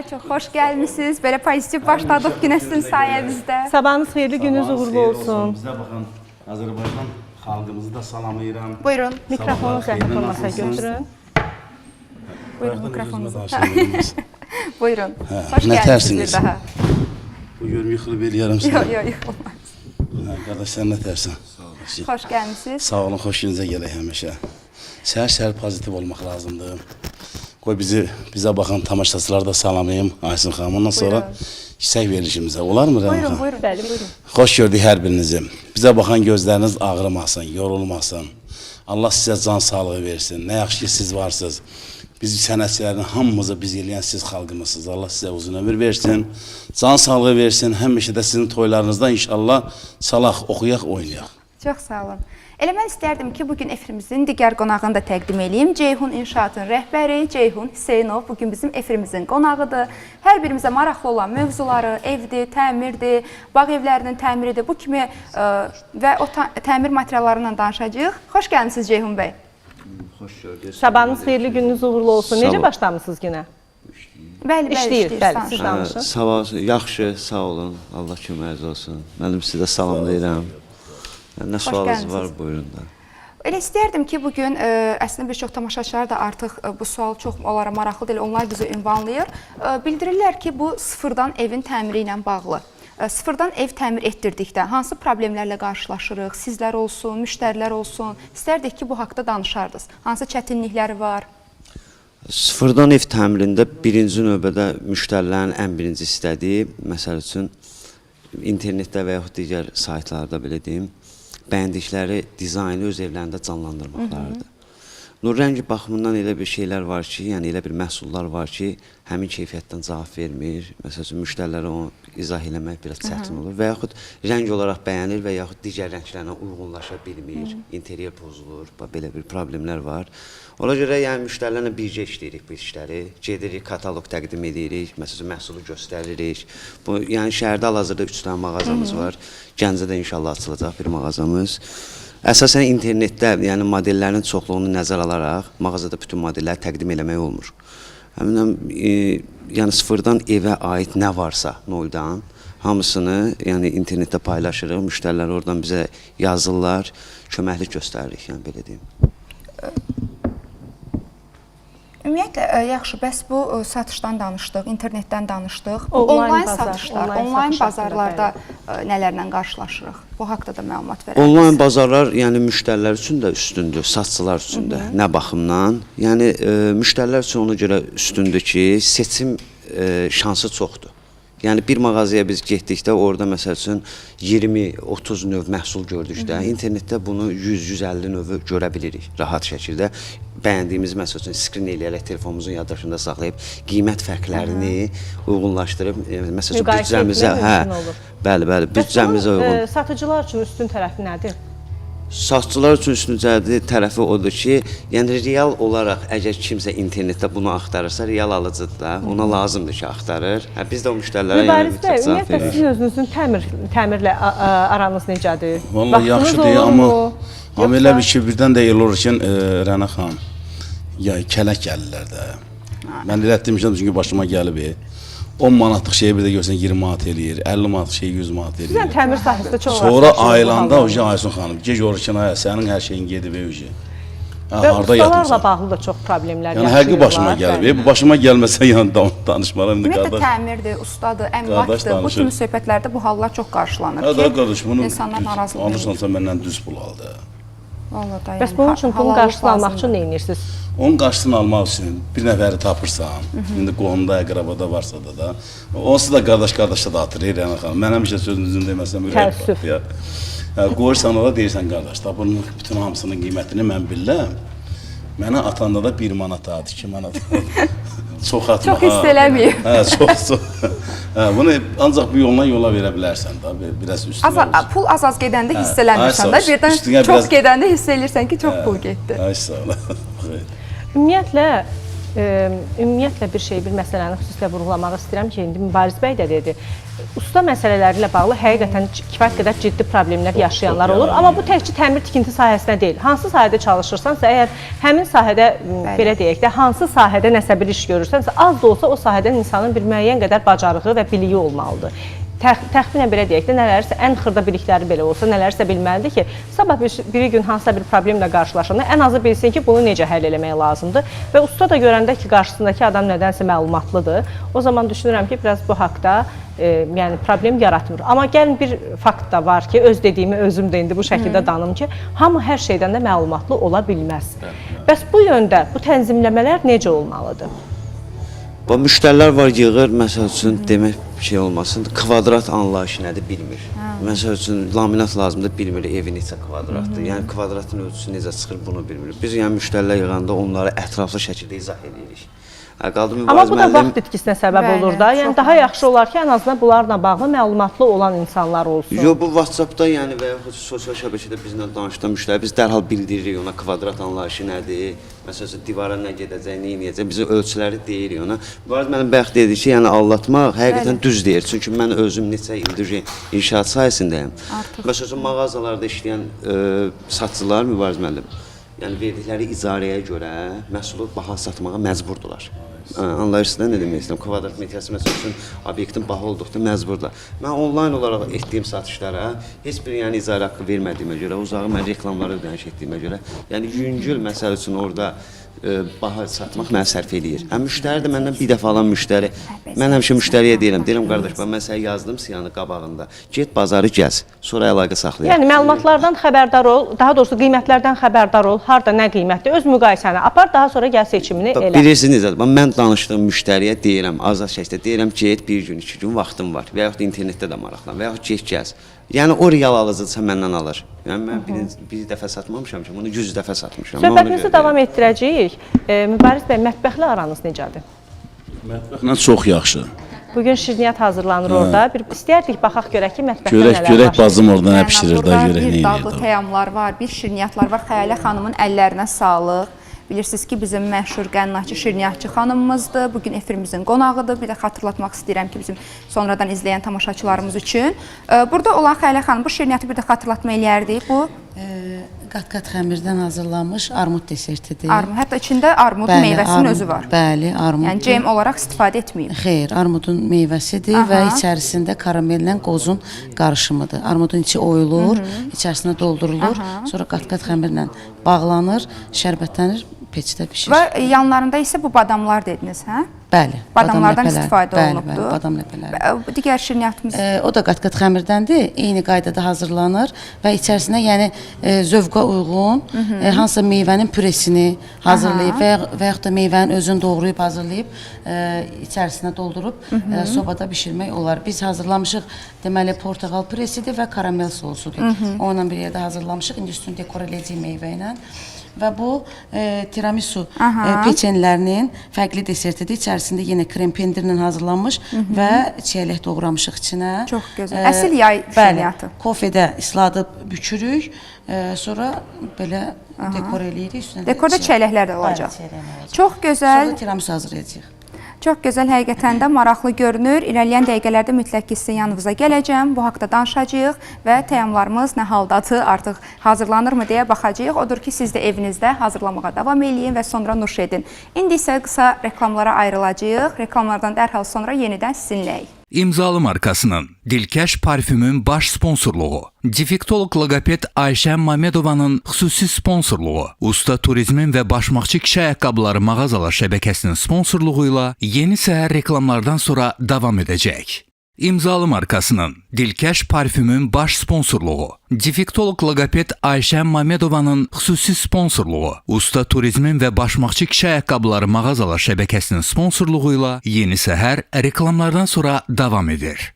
günlər, çox xoş gəlmisiniz. Belə pozitiv başladıq günə sizin sayənizdə. Sabahınız xeyirli, gününüz Sabahınız uğurlu xeyir olsun. Bizə baxan Azərbaycan xalqımızı da salamlayıram. Buyurun. Mikrofonu Sabahlar zəhmət xeyirli, olmasa nasılsınız? götürün. Buyurun Bayaqdan mikrofonunuzu. özümə danışırdım. Buyurun. Hə, Xoş nə gəlmisiniz bir tərsiniz? daha. Bu görüm yıxılıb eləyərəm Yox, səni. yox, yıxılmaz. Hə, qardaş sən nə tərsən? Xoş gəlmisiniz. Sağ olun, xoş gününüzə gələk həmişə. Səhər-səhər pozitiv olmaq lazımdır. Qoy bizi bizə baxan tamaşaçıları da salamlayım Aysun xanım. Ondan sonra hissək verilişimizə. Olarmı Rəna Buyurun, xanım? buyurun. Bəli, buyurun. Xoş gördük hər birinizi. Bizə baxan gözləriniz ağrımasın, yorulmasın. Allah sizə can sağlığı versin. Nə yaxşı ki siz varsınız. Biz sənətçilərin hamımızı biz eləyən siz xalqımızsınız. Allah sizə uzun ömür versin, can sağlığı versin. Həmişə də sizin toylarınızda inşallah çalaq, oxuyaq, oynayaq. Çox sağ olun. Elə mən istərdim ki, bu gün efirimizin digər qonağını da təqdim eləyim. Ceyhun İnşaatın rəhbəri Ceyhun Hüseynov bu gün bizim efirimizin qonağıdır. Hər birimizə maraqlı olan mövzuları, evdir, təmirdir, bağ evlərinin təmiridir, bu kimi və o təmir materiallarından danışacağıq. Xoş gəlmisiniz Ceyhun bəy. Xoş gördük. Sabahınız xeyirli, gününüz uğurlu olsun. Sağ Necə ol. başlamısınız günə? Bəli, bəli, İşləyir, işləyir, bəli, danışın. siz danışın. Sabah yaxşı, sağ olun. Allah köməyiniz olsun. Mənim sizə salamlayıram. Nə sualınız var, gəlmisiniz. buyurun da. Elə istərdim ki, bu gün əslində bir çox tamaşaçılar da artıq bu sual çox onlara maraqlı deyil, onlar bizi ünvanlayır. Bildirirlər ki, bu sıfırdan evin təmiri ilə bağlı. Sıfırdan ev təmir etdirdikdə hansı problemlərlə qarşılaşırıq? Sizlər olsun, müştərilər olsun. İstərdik ki, bu haqda danışardınız. Hansı çətinlikləri var? Sıfırdan ev təmirində birinci növbədə müştərilərin ən birinci istədiyi, məsəl üçün internetdə və yaxud digər saytlarda belə deyim, bəyəndikləri dizaynı öz evlərində canlandırmaqlarıdır. Nurrəngi baxımından elə bir şeylər var ki, yəni elə bir məhsullar var ki, həmin keyfiyyətdən cavab vermir. Məsəl üçün müştərilərə onu izah eləmək biraz çətin olur və yaxud rəng olaraq bəyənir və yaxud digər rənglərlə uyğunlaşa bilmir, interyer pozulur, bax belə bir problemlər var. Ona görə yəni müştərilərlə birgə işləyirik bu işləri. Gedirik, kataloq təqdim edirik, məsəl üçün məhsulu göstəririk. Bu yəni şəhərdə hal-hazırda 3 dənə mağazamız var. Gəncədə inşallah açılacaq bir mağazamız. Əsasən internetdə, yəni modellərin çoxluğunu nəzərə alaraq mağazada bütün modelləri təqdim eləmək olmur. Həmin yəni sıfırdan evə aid nə varsa noldan hamısını yəni internetdə paylaşırıq. Müştərilər oradan bizə yazırlar, köməklik göstəririk, yəni belə deyim. Ümumiyyətlə yaxşı, bəs bu satışdan danışdıq, internetdən danışdıq. Bu Onlayn onlayn bazar, satışlar, onlayn onlayn satış haqqında, bazarlarda nələrlə qarşılaşırıq? Bu haqda da məlumat verərsiniz. Onlayn bazarlar yəni müştərilər üçün də üstündür, satçılar üçün də. Nə baxımdan? Yəni müştərilər üçün ona görə üstündür ki, seçim şansı çoxdur. Yəni bir mağazaya biz getdikdə orada məsəl üçün 20-30 növ məhsul gördükdə, internetdə bunu 100-150 növü görə bilirik rahat şəkildə. Bəyəndiyimiz məsəl üçün skrin eləyərək telefonumuzun yaddaşında saxlayıb qiymət fərqlərini uyğunlaşdırıb, məsəl üçün Müqayisə büdcəmizə, etmək hə, mümkün olur. bəli, bəli, Bəs bunun, büdcəmizə uyğun. Satıcılar üçün üstün tərəfi nədir? Satçılar üçün üstün tərəfi odur ki, yəni real olaraq əgər kimsə internetdə bunu axtarırsa, real alıcıdır da, ona lazımdır ki, axtarır. Hə, biz də o müştərilərə yəni Mübariz bəy, mütləq cavab ümumiyyətlə veririk. sizin özünüzün təmirlə aranız necədir? Vallahi Vaxtınız yaxşıdır, olurmu? amma elə bir ki, birdən də elə olur ki, Rəna xanım, ya kələk gəlirlər də. Mən elə demişəm çünki başıma gəlib. 10 manatlıq şeyi bir də görsən 20 manat eləyir, 50 manatlıq şeyi 100 manat Sizin eləyir. təmir sahəsində çox Sonra rastlaşırıq bu ayılanda hallarla. uca Aysun xanım, gec olur ki, ay, sənin hər şeyin gedib uca. Ha, Və harda ustalarla yatmısan? bağlı da çox problemlər Yəni həqiqi başıma yaşayırlar. gəlib. Bu başıma gəlməsə yəni danışmaram indi Ümumiyyətlə qardaş. təmirdir, ustadır, əmlakdır. Bu danışır. kimi söhbətlərdə bu hallar çox qarşılanır Hə ki, da qardaş, bunu insanlar narazılıq eləyir. alırsansa məndən düz pul al da. Vallahi da Bəs yəni, bunun üçün pulun halallıq qarşısını almaq lazımdır. üçün nə edirsiniz? Onun qarşısını almaq üçün bir nəfəri tapırsan, indi qohumda, əqrabada varsa da, onsuz da qardaş qardaşa da atır, Rəna xanım. Mən həmişə sözünüzün deməsəm ürək Təəssüf. batır. Hə, qoyursan ora deyirsən qardaş, da bunun bütün hamısının qiymətini mən bilirəm. Mənə atanda da 1 manat at, 2 manat at. Çox atma. Çox hiss eləməyib. Hə, çox çox. Hə, bunu ancaq bu yolla yola verə bilərsən da, biraz üstünə. Az, pul az-az gedəndə hiss Hə, eləmirsən ay də, sağ ol. birdən Üstünə çox biraz- gedəndə hiss eləyirsən ki, çox pul getdi. Ay sağ ol. Ümumiyyətlə Ümumiyyətlə bir şey, bir məsələni xüsusilə vurğulamaq istəyirəm ki, indi Mübariz bəy də dedi, usta məsələləri ilə bağlı həqiqətən kifayət qədər ciddi problemlər yaşayanlar olur. Amma bu təkcə təmir tikinti sahəsində deyil. Hansı sahədə çalışırsansa, əgər həmin sahədə belə deyək də, hansı sahədə nəsə bir iş görürsənsə, az da olsa o sahədən insanın bir müəyyən qədər bacarığı və biliyi olmalıdır. Təxminən belə deyək də, nələrisə ən xırda bilikləri belə olsa, nələrisə bilməlidir ki, sabah biri gün hansısa bir problemlə qarşılaşanda ən azı bilsin ki, bunu necə həll eləmək lazımdır. Və usta da görəndə ki, qarşısındakı adam nədənsə məlumatlıdır, o zaman düşünürəm ki, biraz bu haqda yəni problem yaratmır. Amma gəlin bir fakt da var ki, öz dediyimi özüm də indi bu şəkildə danım ki, hamı hər şeydən də məlumatlı ola bilməz. Bəs bu yöndə bu tənzimləmələr necə olmalıdır? Bu müştərilər var yığır, məsəl üçün demək şey olmasın, kvadrat anlayışı nədir bilmir. Məsəl üçün laminat lazımdır, bilmir evi neçə kvadratdır. Yəni kvadratın ölçüsü necə çıxır bunu bilmir. Biz yəni müştərilər yığanda onlara ətraflı şəkildə izah edirik. Qaldı Amma bu da vaxt itkisinə səbəb olur da. Yəni daha yaxşı olar ki, ən azından bunlarla bağlı məlumatlı olan insanlar olsun. Yox, bu WhatsApp-da yəni və yaxud sosial şəbəkədə bizlə danışdan müştəri biz dərhal bildiririk ona kvadrat anlayışı nədir, məsəl üçün divara nə gedəcək, nə eləyəcək, biz ölçüləri deyirik ona. Bu arada mənim bayaq dedi ki, yəni aldatmaq həqiqətən düz deyir. Çünki mən özüm neçə ildir inşaat sahəsindəyəm. Məsəl üçün mağazalarda işləyən satıcılar Mübariz müəllim, yəni verdikləri icarəyə görə məhsulu baha satmağa məcburdular. Anlayırsınız da nə demək istəyirəm? Kvadrat metrəsi məsəl üçün obyektin baha olduqda məcburdular. Mən onlayn olaraq etdiyim satışlara heç bir yəni icarə haqqı vermədiyimə görə, uzağı mən reklamlara ödəniş etdiyimə görə, yəni yüngül məsəl üçün orada baha satmaq mənə sərf eləyir. Həm müştəri də məndən bir dəfə alan müştəri. Mən həmişə müştəriyə deyirəm, deyirəm qardaş, bax mən sənə yazdım siyanı qabağında. Get bazarı gəz, sonra əlaqə saxlayaq. Yəni məlumatlardan xəbərdar ol, daha doğrusu qiymətlərdən xəbərdar ol, harda nə qiymətdir, öz müqayisəni apar, daha sonra gəl seçimini elə. Bilirsiniz necədir? Bax mən danışdığım müştəriyə deyirəm, azad şəkildə deyirəm, get bir gün, 2 gün vaxtım var və yaxud internetdə də maraqlan və yaxud get gəz. Yəni o real alıcıdırsa məndən alır. Yəni mən bir dəfə satmamışam ki, bunu 100 dəfə satmışam. Söhbətimizi davam etdirəcəyik. Mübariz bəy, mətbəxlə aranız necədir? Mətbəxlə çox yaxşı. Bugün şirniyyat hazırlanır orada. Bir istəyərdik baxaq görək ki, mətbəxdə nələr var. Görək bacım orada nə pişirir da, görək nə Bir dadlı eləyir. təamlar var, bir şirniyyatlar var. Xəyalə xanımın əllərinə sağlıq. Bilirsiniz ki, bizim məşhur qənnatçı, şirniyyatçı xanımımızdır. Bugün efirimizin qonağıdır. Bir də xatırlatmaq istəyirəm ki, bizim sonradan izləyən tamaşaçılarımız üçün. Burada olan Xəyalə xanım, bu şirniyyatı bir də xatırlatma eləyərdik. Bu Qat-qat xəmirdən hazırlanmış armud desertidir. Armud, hətta içində armud meyvəsinin özü var. Bəli, armud. Yəni cem olaraq istifadə etməyib. Xeyr, armudun meyvəsidir və içərisində karamellə qozun qarışımıdır. Armudun içi oyulur, içərisinə doldurulur, sonra qat-qat xəmirlə bağlanır, şərbətlənir, peçdə bişir. Və yanlarında isə bu badamlar dediniz, hə? Bəli, badamlardan istifadə olunubdur. Bəli, badam ləpələri. Digər şirniyyatımız? O da qat-qat xəmirdəndir, eyni qaydada hazırlanır və içərisinə yəni zövqə uyğun hansısa meyvənin püresini hazırlayıb və yaxud da meyvənin özünü doğrayıb hazırlayıb içərisinə doldurub sobada bişirmək olar. Biz hazırlamışıq, deməli portağal püresidir və karamel sosudur. Onunla bir yerdə hazırlamışıq, indi üstünü dekor eləyəcəyik meyvə ilə. Və bu tiramisu peçenlərinin fərqli desertidir. İçərisində yenə krem pendirlə hazırlanmış və çiyələk doğramışıq içinə. Çox gözəl. Əsl yay şirniyyatı. Kofedə isladıb bükürük. Sonra belə dekor eləyirik. Dekorda çiyələklər də olacaq. Çox gözəl. Sonra tiramisu hazırlayacağıq. Çox gözəl, həqiqətən də maraqlı görünür. İrəliyən dəqiqələrdə mütləq ki, sizin yanınıza gələcəm. Bu haqda danışacağıq və təamlarımız nə haldadır, artıq hazırlanırmı deyə baxacağıq. Odur ki, siz də evinizdə hazırlamağa davam eləyin və sonra nuş edin. İndi isə qısa reklamlara ayrılacağıq. Reklamlardan dərhal sonra yenidən sizinləyik. İmzalı markasının Dilkəş parfümün baş sponsorluğu, defektolog loqoped Ayşə Mamedovanın xüsusi sponsorluğu, Usta Turizmin və Başmaqçı kişi ayaqqabıları mağazalar şəbəkəsinin sponsorluğu ilə Yeni Səhər reklamlardan sonra davam edəcək. İmzalı markasının Dilkəş parfümün baş sponsorluğu, defektolog loqoped Ayşə Mamedovanın xüsusi sponsorluğu, Usta Turizmin və Başmaqçı kişi ayaqqabıları mağazalar şəbəkəsinin sponsorluğu ilə Yeni Səhər reklamlardan sonra davam edir.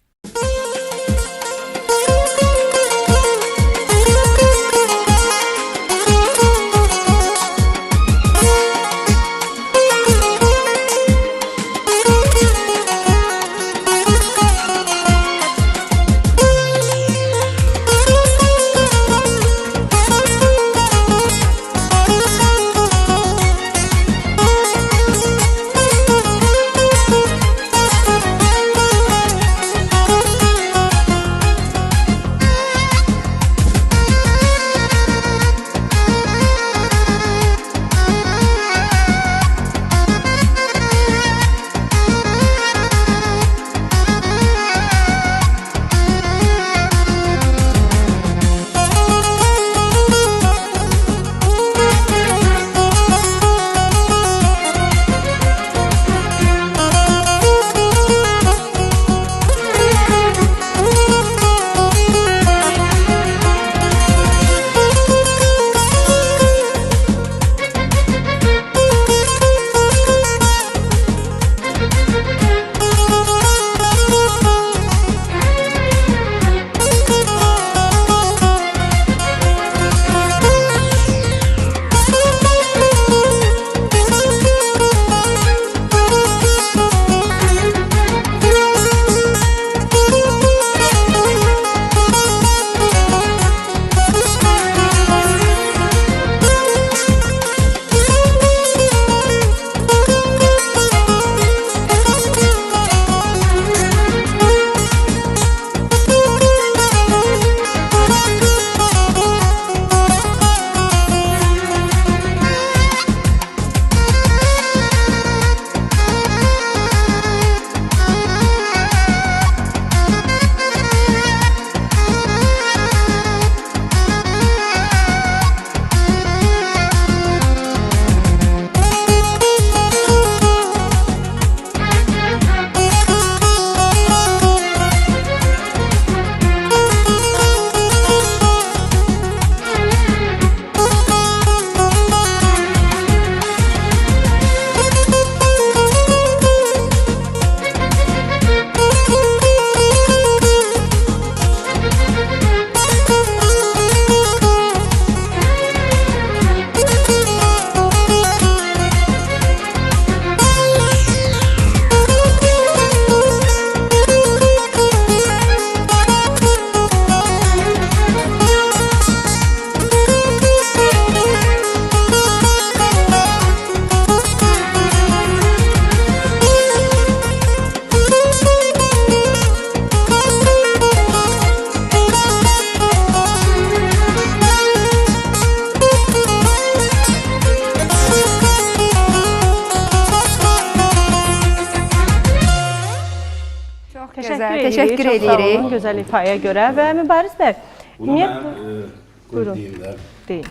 edirik. Təşəkkür Çox sağ edirik. olun gözəl ifaya görə və Mübariz bəy, Bunu ümumiyyətlə mənim, buyurun. Deyim də. Deyin.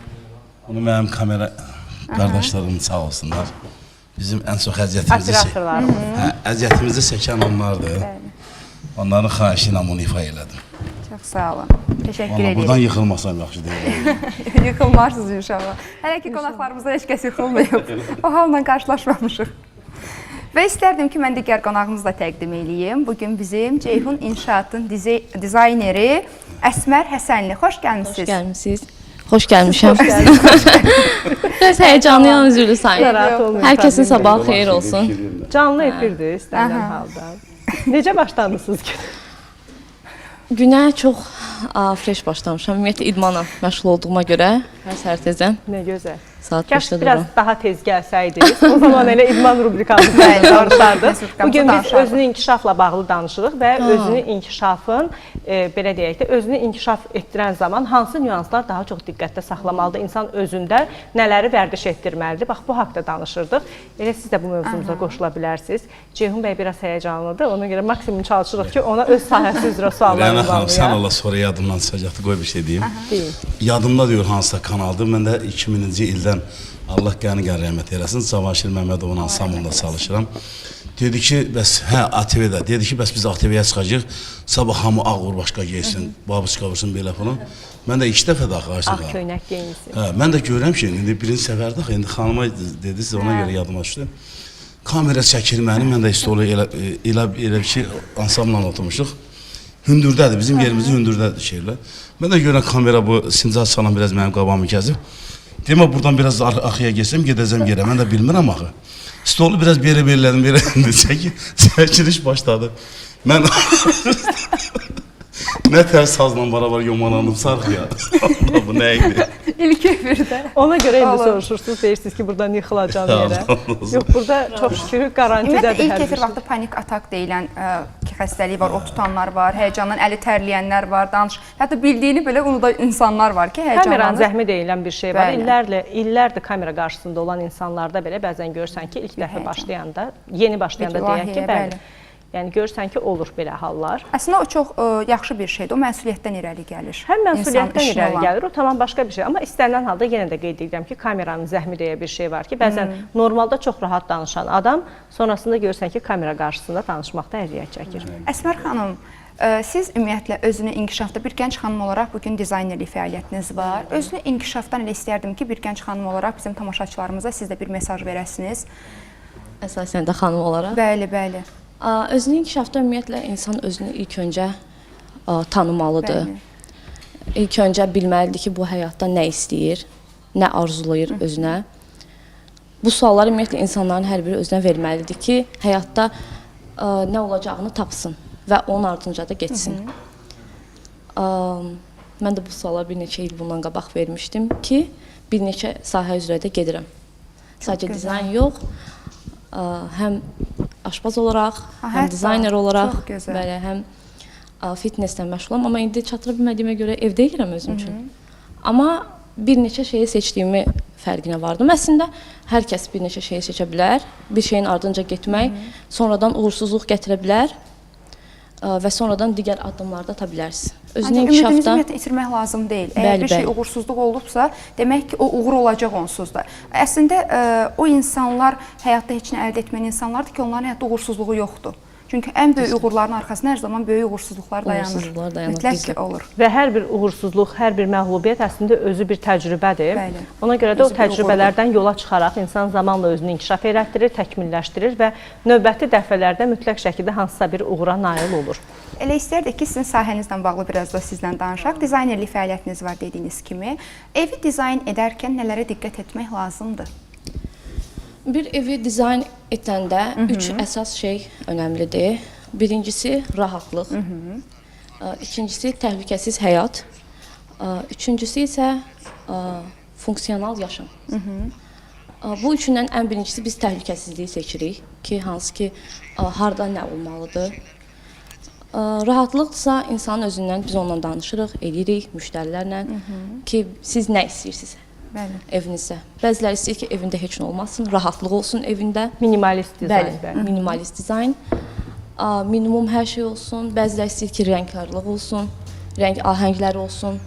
Bunu mənim kamera qardaşlarım sağ olsunlar. Bizim ən çox əziyyətimizi Operatorlarımız. Hə, əziyyətimizi çəkən onlardır. Onların xahişi ilə bunu ifa elədim. Çox sağ olun. Təşəkkür Vallahi edirik. buradan yıxılmasam yaxşı deyil. Yıxılmarsınız inşallah. Hələ ki qonaqlarımızdan heç kəs yıxılmayıb. O halla qarşılaşmamışıq. Və istərdim ki, mən digər qonağımızı da təqdim eləyim. Bugün bizim Ceyhun İnşaatın dizayneri Əsmər Həsənli. Xoş gəlmisiniz. Xoş gəlmisiniz. Xoş gəlmişəm. Biraz həyəcanlıyam, üzrlü sayın. Narahat olmayın. Hər kəsin problem sabahı xeyir olsun. yox. Canlı efirdir istənilən halda. Necə başlamısınız günə? Günə çox fresh başlamışam. Ümumiyyətlə idmanla məşğul olduğuma görə hər səhər tezdən Nə gözəl. saat Kaş 5-də biraz dururam. daha tez gəlsəydiniz. O zaman elə idman rubrikamızda Bəli, danışardıq. rubrikamızda Bugün biz danışardıq. özünü inkişafla bağlı danışırıq və özünü inkişafın belə deyək də, özünü inkişaf etdirən zaman hansı nüanslar daha çox diqqətdə saxlamalıdır? İnsan özündə nələri vərdiş etdirməlidir? Bax bu haqda danışırdıq. Elə siz də bu mövzumuza qoşula bilərsiniz. Ceyhun bəy biraz həyəcanlıdır. Ona görə maksimum çalışırıq ki, ona öz sahəsi üzrə suallar Rəna xanım, sən ünvanlayaq. Allah sonra yadımdan çıxacaqdı, qoy bir şey deyim. Deyin. Yadımda deyir hansısa kanaldır. Mən də 2000-ci ildən Allah qəni qəni rəhmət eləsin. Cavanşir Məmmədovun ansamblında çalışıram. Dedi ki, bəs hə ATV-də. Dedi ki, bəs biz ATV-yə çıxacağıq. Sabah hamı ağ qurbaşqa geysin, babuçka vursun belə falan. Mən də ilk dəfə də axı Ayşə Ağ xanım. köynək geyinsin. Hə, mən də görürəm ki, indi birinci səfərdə axı, indi xanıma dediniz, ona görə yadıma düşdü. Kamera çəkir məni, mən də stolu elə elə elə bir şey ansambla oturmuşuq. Hündürdədir, bizim yerimizi hündürdə şeylər. Mən də görürəm kamera bu sincaq salan biraz mənim qabağımı kəsib. Demə buradan biraz arxaya getsəm gedəcəm yerə. Mən də bilmirəm axı. Stolu biraz belə belə elədim, belə çəkiliş başladı. Mən nə tər sazla beraber yomalandım sarxıya. Allah bu nə idi? İlk efirdə. Ona görə indi Olur. soruşursunuz, deyirsiniz ki, buradan yıxılacam yerə. Allah olsun. Yox, burada çox şükür qarantidədir Ümumiyyətlə ilk hər bir efir şey. vaxtı panik atak deyilən ki, xəstəlik var, o tutanlar var, həyəcandan əli tərləyənlər var, danış. Hətta bildiyini belə unudan insanlar var ki, Kameranın həyəcanlanır. zəhmi deyilən bir şey var. Bəli. İllərdir kamera qarşısında olan insanlarda belə bəzən görürsən ki, ilk dəfə həyəcan. başlayanda, yeni başlayanda Bir deyək ki, layihəyə, bəli. bəli. Yəni görürsən ki, olur belə hallar. Əslində o çox yaxşı bir şeydir. O məsuliyyətdən irəli gəlir. Həm İnsan məsuliyyətdən işinə irəli olan. gəlir, o tamam başqa bir şey. Amma istənilən halda yenə də qeyd edirəm ki, kameranın zəhmi deyə bir şey var ki, bəzən normalda çox rahat danışan adam sonrasında görürsən ki, kamera qarşısında danışmaqda əziyyət çəkir. Əsmər xanım, siz ümumiyyətlə özünü inkişafda bir gənc xanım olaraq bugün dizaynerlik fəaliyyətiniz var. Özünü inkişafdan elə istərdim ki, bir gənc xanım olaraq bizim tamaşaçılarımıza siz də bir mesaj verəsiniz. Əsasən də xanım olaraq. Bəli, bəli. Özünü inkişafda ümumiyyətlə insan özünü ilk öncə tanımalıdır. Bəli. İlk öncə bilməlidir ki, bu həyatda nə istəyir, nə arzulayır özünə. Bu sualları ümumiyyətlə insanların hər biri özünə verməlidir ki, həyatda nə olacağını tapsın və onun ardınca da getsin. Mən də bu suala bir neçə il bundan qabaq vermişdim ki, bir neçə sahə üzrə də gedirəm. Sadəcə dizayn yox, həm aşpaz olaraq, həm hətta, dizayner olaraq, çox gözəl. bəli, həm fitnesslə məşğulam, amma indi çatdıra bilmədiyimə görə evdə edirəm özüm üçün. Amma bir neçə şeyi seçdiyimi fərqinə vardım. Əslində hər kəs bir neçə şeyi seçə bilər. Bir şeyin ardınca getmək sonradan uğursuzluq gətirə bilər və sonradan digər addımlarda ata bilərsiniz. Özünü Ancaq ümidimizi inkişafda ümumiyyətlə itirmək lazım deyil. Əgər Bəli, bir şey bəli. uğursuzluq olubsa, demək ki, o uğur olacaq onsuz da. Əslində o insanlar həyatda heç nə əldə etməyən insanlardır ki, onların həyatda uğursuzluğu yoxdur. Çünki ən böyük uğurların arxasında hər zaman böyük uğursuzluqlar dayanır. Uğursuzluqlar dayanır, Mütləq ki, düzdür. olur. Və hər bir uğursuzluq, hər bir məğlubiyyət əslində özü bir təcrübədir. Bəli. Ona görə də o Özü bir uğurdur. təcrübələrdən yola çıxaraq insan zamanla özünü inkişaf elətdirir, təkmilləşdirir və növbəti dəfələrdə mütləq şəkildə hansısa bir uğura nail olur. Elə istərdik ki, sizin sahənizlə bağlı biraz da sizlə danışaq. Dizaynerlik fəaliyyətiniz var dediyiniz kimi. Evi dizayn edərkən nələrə diqqət etmək lazımdır? Bir evi dizayn edəndə üç əsas şey önəmlidir. Birincisi rahatlıq. İkincisi təhlükəsiz həyat. Üçüncüsü isə funksional yaşam. Bu üçündən ən birincisi biz təhlükəsizliyi seçirik ki, hansı ki harda nə olmalıdır. Rahatlıqsa insanın özündən biz onunla danışırıq, eləyirik müştərilərlə ki, siz nə istəyirsiniz Bəli. evinizdə. Bəziləri istəyir ki, evində heç nə olmasın, rahatlıq olsun evində. Minimalist dizayn. Bəli, minimalist dizayn. Minimum hər şey olsun. Bəziləri istəyir ki, rəngkarlıq olsun, rəng ahəngləri olsun.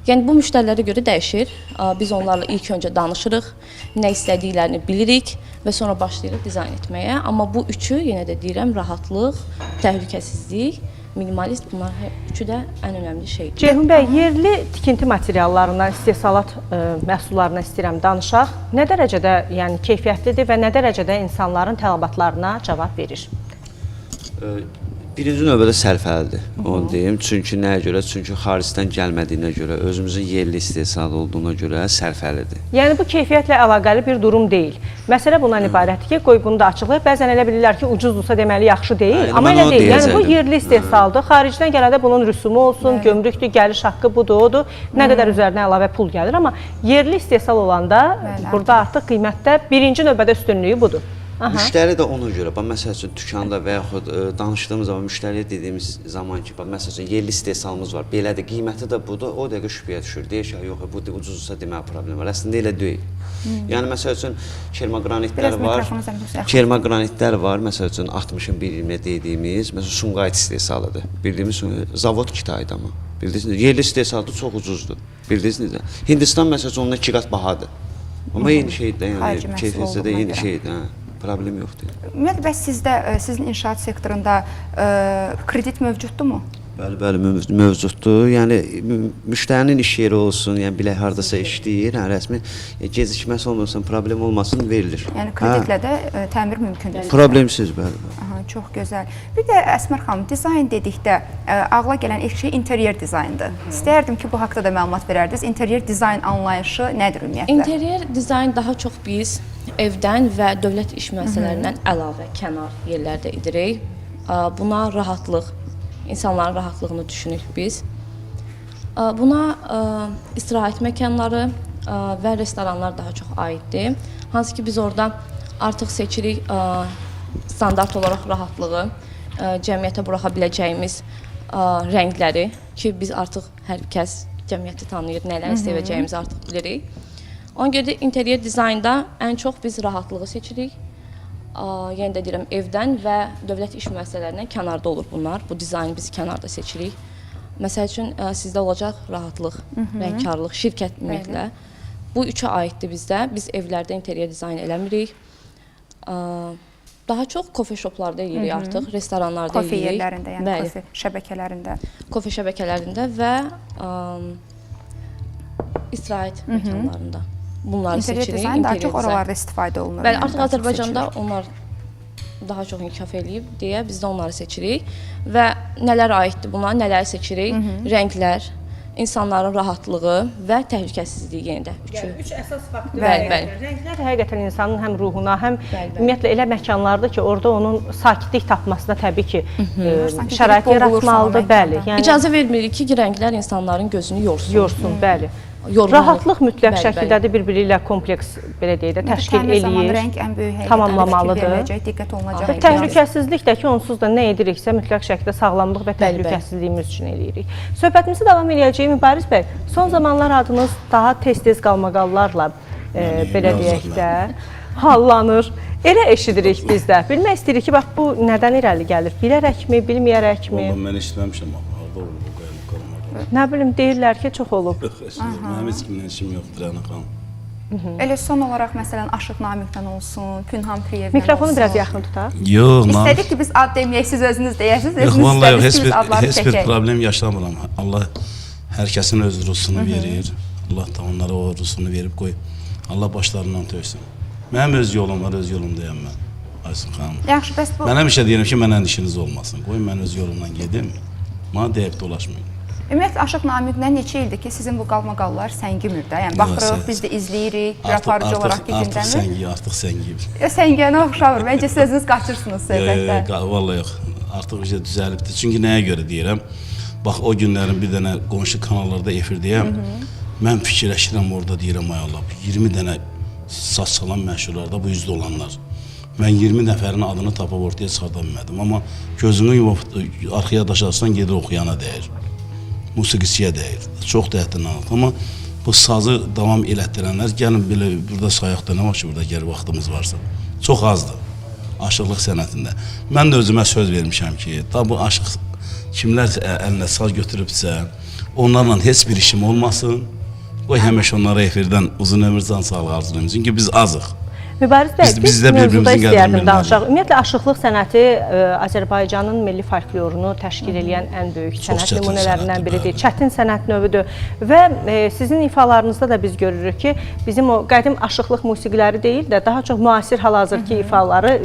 Yəni bu müştərilərə görə dəyişir. Biz onlarla ilk öncə danışırıq, nə istədiklərini bilirik və sonra başlayırıq dizayn etməyə. Amma bu üçü yenə də deyirəm, rahatlıq, təhlükəsizlik, minimalist bunlar hər üçü də ən önəmli şeydir. Ceyhun bəy, yerli tikinti materiallarından, istehsalat məhsullarından istəyirəm danışaq. Nə dərəcədə, yəni keyfiyyətlidir və nə dərəcədə insanların tələbatlarına cavab verir? Birinci növbədə sərfəlidir, onu deyim. Çünki nəyə görə? Çünki xaricdən gəlmədiyinə görə, özümüzün yerli istehsal olduğuna görə sərfəlidir. Yəni bu keyfiyyətlə əlaqəli bir durum deyil. Məsələ bundan ibarətdir ki, qoy bunu da açıqlayaq. Bəzən elə bilirlər ki, ucuzdursa deməli yaxşı deyil, Hə, amma mən elə onu deyil. Yəni bu deyəcəkdim. yerli istehsaldır. Xaricdən gələndə bunun rüsumu olsun, gömrükdür, gəliş haqqı budur, odur. Nə qədər üzərinə əlavə pul gəlir, amma yerli istehsal olanda Bəli, burada artıq qiymətdə birinci növbədə üstünlüyü budur. Aha. Müştəri də ona görə, bax məsəl üçün dükanda və yaxud danışdığımız zaman müştəriyə dediyimiz zaman ki, bax məsəl üçün yerli istehsalımız var, belədir, qiyməti də budur, o dəqiqə şübhəyə düşür. Deyir ki, yox, bu ucuzsa deməli problem var. Əslində elə deyil. Yəni məsəl üçün kermaqranitlər Biraz var. mikrofonu zəhmət olsa yaxın. Kermaqranitlər var, məsəl üçün 60-ın 1.20 dediyimiz, məsələn Sumqayıt istehsalıdır. Bildiyimiz zavod Kitayda amma. Bildiniz necə? Yerli istehsaldır, çox ucuzdur. Bildiniz necə? Hindistan məsəl üçün ondan 2 qat bahadır. Amma eyni şeydir də, Xarici yəni məhsul keyfiyyətcə də olduğuna eyni görə. şeydir, hə. Problem yoxdur. Ümumiyyətlə bəs sizdə sizin inşaat sektorunda kredit mövcuddurmu? Bəli, bəli, mövcuddur. Yəni müştərinin iş yeri olsun, yəni bilək hardasa işləyir, hə, rəsmi gecikməsi olmasın, problem olmasın, verilir. Yəni kreditlə də təmir mümkündür. Hə, problemsiz, bəli, bəli. Aha, çox gözəl. Bir də Əsmər xanım, dizayn dedikdə ağla gələn ilk şey interyer dizayndır. İstəyərdim ki, bu haqqda da məlumat verərdiniz. İnteryer dizayn anlayışı nədir ümumiyyətlə? İnteryer dizayn daha çox biz evdən və dövlət iş müəssisələrindən əlavə kənar yerlərdə edirik. Buna rahatlıq, insanların rahatlığını düşünürük biz. Buna istirahət məkanları və restoranlar daha çox aiddir. Hansı ki biz orada artıq seçirik standart olaraq rahatlığı, cəmiyyətə buraxa biləcəyimiz rəngləri ki, biz artıq hər kəs cəmiyyəti tanıyır, nələri sevəcəyimizi artıq bilirik. Ona görə də interyer dizaynda ən çox biz rahatlığı seçirik. Yenə də deyirəm, evdən və dövlət iş müəssisələrindən kənarda olur bunlar. Bu dizaynı biz kənarda seçirik. Məsəl üçün sizdə olacaq rahatlıq, rəngkarlıq, şirkət ümumiyyətlə. Bu üçə aiddir bizdə. Biz evlərdə interyer dizayn eləmirik. Daha çox kofe shoplarda eləyirik artıq, restoranlarda Kofe eləyirik. yerlərində, yəni Bəli, kofe şəbəkələrində. kofe şəbəkələrində və istirahət məkanlarında. Bunları İnteryer seçirik. dizayn daha İnteryer çox dizayn. oralarda istifadə olunur. Bəli, yəni artıq daha çox Azərbaycanda seçilir. onlar daha çox inkişaf eləyib deyə biz də onları seçirik və nələr aiddir buna, nələri seçirik? Rənglər, insanların rahatlığı və təhlükəsizliyi yenə də üçü. Yəni üç əsas faktor. Bəli, bəli. Rənglər həqiqətən insanın həm ruhuna, həm Bəli, bəli. ümumiyyətlə elə məkanlardır ki, orada onun sakitlik tapmasına təbii ki, Sanki şərait gedib boğulursan o yaratmalıdır. Bəli, məkanda. yəni İcazə vermirik ki, rənglər insanların gözünü yorsun. yorsun, bəli. Yorğunluq. Rahatlıq mütləq Bəli, şəkildədir, bir-biri ilə kompleks belə deyək də təşkil Təmir zamanı eləyir. rəng ən böyük həqiqətən Tamamlamalıdır. fikir veriləcək, diqqət olunacaq. Və təhlükəsizlik də ki, onsuz da nə ediriksə mütləq şəkildə sağlamlıq və Bəli, bəli. təhlükəsizliyimiz üçün eləyirik. Söhbətimizi davam eləyəcəyik Mübariz bəy. Son zamanlar adınız daha tez-tez qalmaqallarla belə deyək də hallanır. Elə eşidirik biz də. Bilmək istəyirik ki, bax bu nədən irəli gəlir? Bilərəkmi, bilməyərəkmi? Vallahi mən eşitməmişəm axı, harda olub o qalmaqal. Nə bilim deyirlər ki, çox olub. Yox, eşitməmişəm. Mənim heç kimlə işim yoxdur, Rəna xanım. Elə son olaraq məsələn Aşıq Namiqdən olsun, Pünhan Priyevdən Mikrofonu olsun. biraz yaxın tutaq. Yox, Namiq. İstədik ki, biz ad deməyək, siz özünüz deyəsiniz. Yox, Özünüz vallahi yox, istədiniz heç ki, biz bir, adları heç bir çəkək. problem yaşamıram. Allah hər kəsin öz ruhsunu verir. Allah da onlara o ruhsunu verib qoy. Allah başlarından töksün. Mənim öz yolum var, öz yolumdayam mən. Aysun xanım. Yaxşı, bəs bu Mən həmişə deyirəm ki, mənə işiniz olmasın. Qoyun mən öz yolumdan gedim. Mənə deyib dolaşmayın. Ümumiyyətlə Aşıq Namiqlə neçə ildir ki, sizin bu qalmaqallar səngimir də. Yəni baxırıq, biz də izləyirik, bir aparıcı olaraq ki, Artıq gündəmi. səngiyib, artıq səngiyib. Səngiyənə oxşamır. Məncə siz özünüz qaçırsınız söhbətdən. Yox, vallahi yox. Artıq işə düzəlibdir. Çünki nəyə görə deyirəm? Bax o günlərin bir dənə qonşu kanallarda efirdəyəm. Mən fikirləşirəm orada deyirəm ay Allah, 20 dənə saz çalan məşhurlarda bu üzdə olanlar. Mən 20 nəfərin adını tapıb ortaya çıxarda bilmədim. Amma gözünü yumub arxaya daşarsan gedir oxuyana dəyir. Musiqiçiyə dəyir. Çox da həddindən artıq. Amma bu sazı davam elətdirənlər, gəlin belə burada sayaq da nə var ki, burada gəl vaxtımız varsa. Çox azdır. Aşıqlıq sənətində. Mən də özümə söz vermişəm ki, da bu aşıq kimlər əlinə saz götürübsə, onlarla heç bir işim olmasın. Qoy həmişə onlara efirdən uzun ömür, can sağlığı arzulayım. Çünki biz azıq. Mübariz bəy, Biz biz də mövzuda bir-birimizin qədrini istəyərdim bilməliyik. danışaq. Ümumiyyətlə aşıqlıq sənəti Azərbaycanın milli folklorunu təşkil edən ən böyük sənət çətin nümunələrindən sənətdir, biridir. bəli. Çətin sənət növüdür və sizin ifalarınızda da biz görürük ki, bizim o qədim aşıqlıq musiqiləri deyil də daha çox müasir hal-hazırki ifaları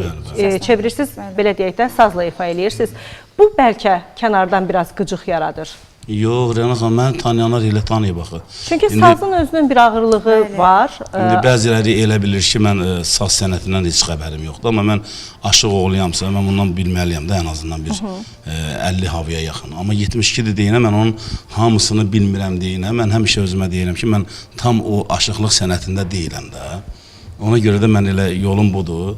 çevirirsiniz, belə deyək də, sazla ifa eləyirsiniz. Bu bəlkə kənardan biraz qıcıq yaradır. Yox, Rəna xanım, məni tanıyanlar elə tanıyıb axı. Çünki İndi- sazın özünün bir ağırlığı var. İndi bəziləri elə bilir ki, mən saz sənətindən heç xəbərim yoxdur, amma mən aşıq oğluyamsa, mən bundan bilməliyəm də ən azından bir 50 havaya yaxın. Amma 72-dir deyinə mən onun hamısını bilmirəm deyinə, mən həmişə özümə deyirəm ki, mən tam o aşıqlıq sənətində deyiləm də. Ona görə də mən elə yolum budur.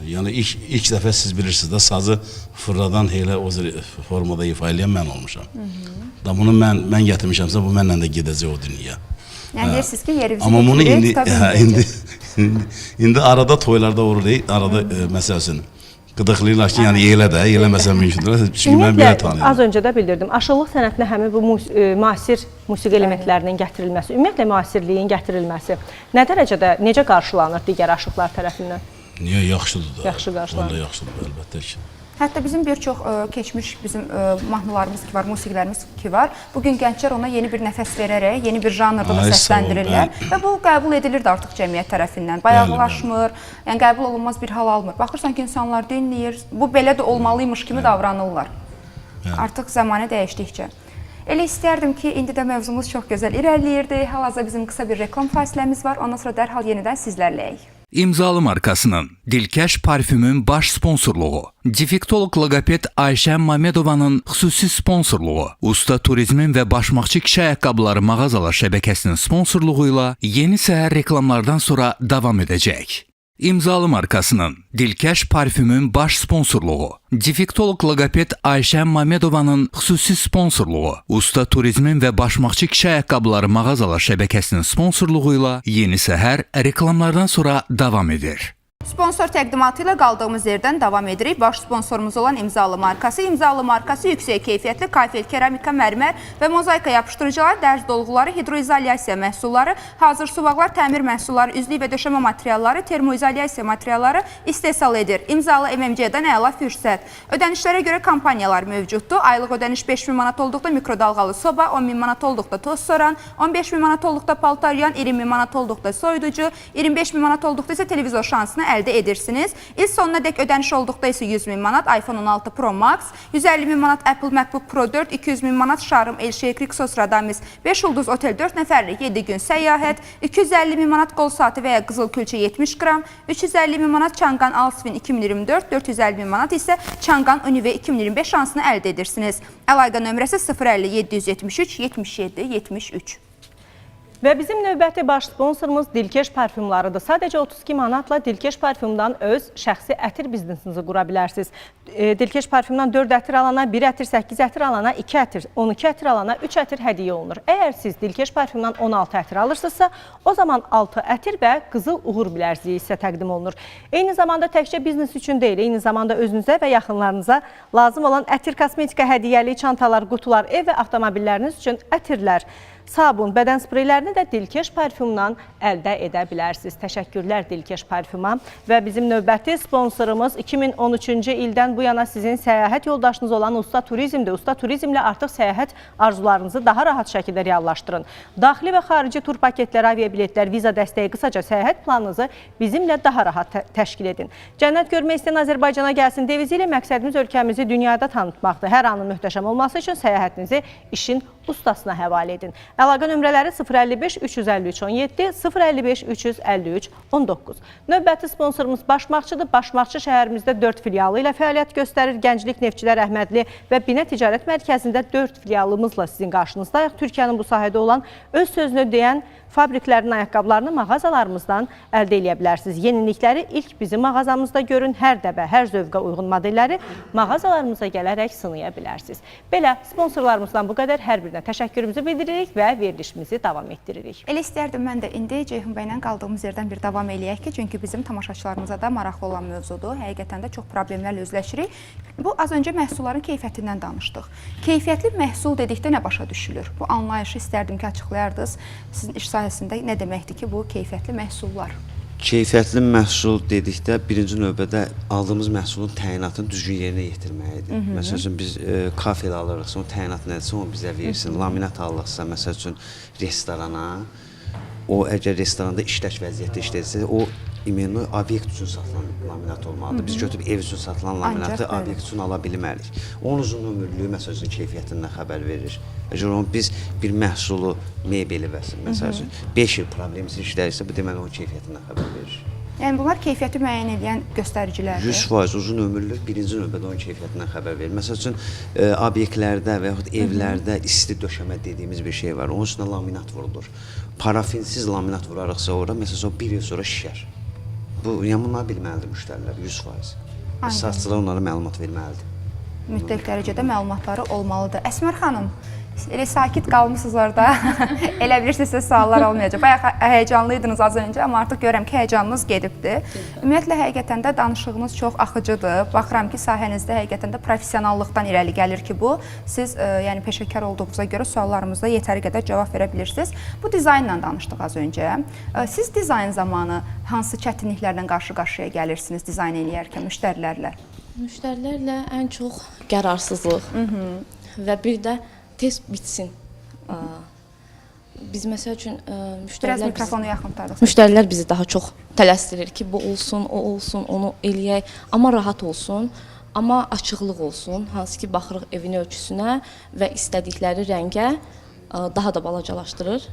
Yəni ilk dəfə siz bilirsiniz də sazı fırladan elə o formada ifa eləyən mən olmuşam. Da bunu mən gətirmişəmsə bu mənlə də gedəcək o dünya. Yəni deyirsiniz ki, yerimizi Amma bunu götürürük, indi tuta hə, indi arada toylarda olur, arada məsəl üçün qıdıqlayırlar ki, yəni elə də, eləməsən mümkündür. Çünki mən belə Ümumiyyətlə, tanıyıram. az öncə də bildirdim. Aşıqlıq sənətinə həmin bu müasir musiqi elementlərinin gətirilməsi, ümumiyyətlə müasirliyin gətirilməsi nə dərəcədə, necə qarşılanır digər aşıqlar tərəfindən? Niyə yaxşıdır da? Yaxşı qarşılanır. Vallahi yaxşıdır əlbəttə ki. Hətta bizim bir çox keçmiş bizim mahnılarımız ki var, musiqilərimiz ki var. Bu gün gənclər ona yeni bir nəfəs verərək, yeni bir janrda da Ay, sağ ol, səsləndirirlər bəli. və bu qəbul edilirdi artıq cəmiyyət tərəfindən. Bayağılaşmır, yəni qəbul olunmaz bir hal almır. Baxırsan ki, insanlar dinləyir, bu belə də olmalıymış kimi davranırlar. Artıq zəmanə dəyişdikcə. Elə istərdim ki, indi də mövzumuz çox gözəl irəliləyirdi. Hal-hazırda bizim qısa bir reklam fasiləmiz var. Ondan sonra dərhal yenidən sizlərləyik. İmzalı markasının Dilkeş parfümün baş sponsorluğu, defektolog loqoped Ayşə Mamedovanın xüsusi sponsorluğu, Usta Turizmin və Başmaqçı kişi ayaqqabıları mağazalar şəbəkəsinin sponsorluğu ilə yeni səhər reklamlardan sonra davam edəcək. İmzalı markasının Dilkeş parfümün baş sponsorluğu, defektolog loqoped Ayşə Mamedovanın xüsusi sponsorluğu, Usta Turizmin və Başmaqçı kişi ayaqqabıları mağazalar şəbəkəsinin sponsorluğu ilə yeni səhər reklamlardan sonra davam edir. Sponsor təqdimatı ilə qaldığımız yerdən davam edirik. Baş sponsorumuz olan İmzalı markası. İmzalı markası yüksək keyfiyyətli kafel, keramika, mərmər və mozaika yapışdırıcılar, dərz dolğuları, hidroizolyasiya məhsulları, hazır suvaqlar, təmir məhsulları, üzlük və döşəmə materialları, termoizolyasiya materialları istehsal edir. İmzalı MMC-dən əla fürsət. Ödənişlərə görə kampaniyalar mövcuddur. Aylıq ödəniş 5000 manat olduqda mikrodalğalı soba, 10000 manat olduqda toz soran, 15000 manat olduqda paltaryan, 20000 manat olduqda soyuducu, 25000 manat olduqda isə televizor şansını əldə edirsiniz. İl sonuna dək ödəniş olduqda isə 100.000 manat iPhone 16 Pro Max, 150.000 manat Apple MacBook Pro 4, 200.000 manat Şarm El Şeyx Rixos Radamis 5 ulduz otel 4 nəfərlik 7 gün səyahət, 250.000 manat qol saatı və ya qızıl külçə 70 qram, 350.000 manat Changan Alsvin 2024, 450.000 manat isə Changan Unive 2025 şansını əldə edirsiniz. Əlaqə nömrəsi 050 773 77 73. Və bizim növbəti baş sponsorumuz Dilkeş parfümlarıdır. Sadəcə 32 manatla Dilkeş parfümdan öz şəxsi ətir biznesinizi qura bilərsiniz. Dilkeş parfümdan 4 ətir alana 1 ətir, 8 ətir alana 2 ətir, 12 ətir alana 3 ətir hədiyyə olunur. Əgər siz Dilkeş parfümdan 16 ətir alırsınızsa, o zaman 6 ətir və qızıl uğur bilərziyi sizə təqdim olunur. Eyni zamanda təkcə biznes üçün deyil, eyni zamanda özünüzə və yaxınlarınıza lazım olan ətir, kosmetika, hədiyyəlik, çantalar, qutular, ev və avtomobilləriniz üçün ətirlər, sabun, bədən spreylərini də Dilkeş parfümdan əldə edə bilərsiniz. Təşəkkürlər Dilkeş parfüma. Və bizim növbəti sponsorumuz 2013-cü ildən bu yana sizin səyahət yoldaşınız olan Usta Turizmdir. Usta Turizmlə artıq səyahət arzularınızı daha rahat şəkildə reallaşdırın. Daxili və xarici tur paketləri, aviabiletlər, viza dəstəyi, qısaca səyahət planınızı bizimlə daha rahat təşkil edin. Cənnət görmək istəyən Azərbaycana gəlsin devizi ilə məqsədimiz ölkəmizi dünyada tanıtmaqdır. Hər anın möhtəşəm olması üçün səyahətinizi işin ustasına həvalə edin. Əlaqə nömrələri 055 353 17, 055 353 19. Növbəti sponsorumuz Başmaqçıdır. Başmaqçı şəhərimizdə 4 filialı ilə fəaliyyət göstərir. Gənclik, Neftçilər, Əhmədli və Binə Ticarət Mərkəzində 4 filialımızla sizin qarşınızdayıq. Türkiyənin bu sahədə olan öz sözünü deyən fabriklərin ayaqqabılarını mağazalarımızdan əldə eləyə bilərsiniz. Yenilikləri ilk bizim mağazamızda görün. Hər dəbə, hər zövqə uyğun modelləri mağazalarımıza gələrək sınaya bilərsiniz. Belə sponsorlarımızdan bu qədər. Hər birinizə birinə təşəkkürümüzü bildiririk və verilişimizi davam etdiririk. Elə istərdim mən də indi Ceyhun bəylə qaldığımız yerdən bir davam eləyək ki, çünki bizim tamaşaçılarımıza da maraqlı olan mövzudur. Həqiqətən də çox problemlərlə üzləşirik. Bu az öncə məhsulların keyfiyyətindən danışdıq. Keyfiyyətli məhsul dedikdə nə başa düşülür? Bu anlayışı istərdim ki, açıqlayardınız. Sizin iş sahəsində nə deməkdir ki, bu keyfiyyətli məhsullar? Keyfiyyətli məhsul dedikdə birinci növbədə aldığımız məhsulun təyinatını düzgün yerinə yetirməyidir. Məsəl üçün biz kafel alırıqsa, onun təyinatı nədirsə onu bizə versin. Laminat alırıqsa, məsəl üçün restorana, o əgər restoranda işlək vəziyyətdə işləyirsə, o imenno obyekt üçün satılan laminat olmalıdır. Biz götürüb ev üçün satılan laminatı Ancaq, bəli. obyekt üçün ala bilmərik. Onun uzun ömürlüyü məsəl üçün keyfiyyətindən xəbər verir. Əgər onu biz bir məhsulu mebeli və məsəl üçün 5 il problemsiz işləyirsə, bu deməli onun keyfiyyətindən xəbər verir. Yəni bunlar keyfiyyəti müəyyən edən göstəricilərdir. 100% uzun ömürlülük birinci növbədə onun keyfiyyətindən xəbər verir. Məsəl üçün obyektlərdə və yaxud evlərdə isti döşəmə dediyimiz bir şey var. Onun üstünə laminat vurulur. Parafinsiz laminat vurarıqsa ora, məsəl üçün o bir il sonra şişər. Bu, yəni bunları bilməlidir müştərilər 100%. Aydın. Satıcılar onlara məlumat verməlidir. Mütləq dərəcədə məlumatları olmalıdır. Əsmər xanım, siz elə sakit qalmısınız orada. Elə bilirsiniz sizə suallar olmayacaq. Bayaq həyəcanlıydınız az öncə, amma artıq görürəm ki, həyəcanınız gedibdir. Ümumiyyətlə həqiqətən də danışığınız çox axıcıdır. Baxıram ki, sahənizdə həqiqətən də professionallıqdan irəli gəlir ki, bu siz yəni peşəkar olduğunuza görə suallarımıza yetəri qədər cavab verə bilirsiniz. Bu dizaynla danışdıq az öncə. Siz dizayn zamanı hansı çətinliklərlə qarşı-qarşıya gəlirsiniz dizayn eləyərkən müştərilərlə? Müştərilərlə ən çox qərarsızlıq və bir də tez bitsin. Biz məsəl üçün Biraz müştərilər bizi, mikrofonu yaxın tutardıq. müştərilər bizi daha çox tələsdirir ki, bu olsun, o olsun, onu eləyək, amma rahat olsun, amma açıqlıq olsun. Hansı ki baxırıq evin ölçüsünə və istədikləri rəngə daha da balacalaşdırır.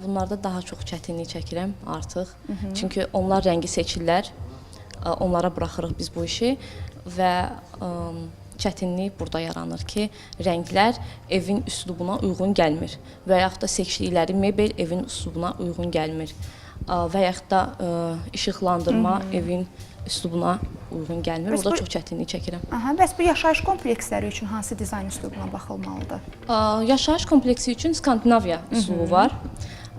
Bunlarda daha çox çətinlik çəkirəm artıq. Çünki onlar rəngi seçirlər. Onlara buraxırıq biz bu işi və çətinlik burada yaranır ki, rənglər evin üslubuna uyğun gəlmir və yaxud da seçdikləri mebel evin üslubuna uyğun gəlmir. Və yaxud da işıqlandırma evin üslubuna uyğun gəlmir. Bəs Orada bu- çox çətinlik çəkirəm. Aha, bəs bu yaşayış kompleksləri üçün hansı dizayn üslubuna baxılmalıdır? Yaşayış kompleksi üçün Skandinaviya üslubu var.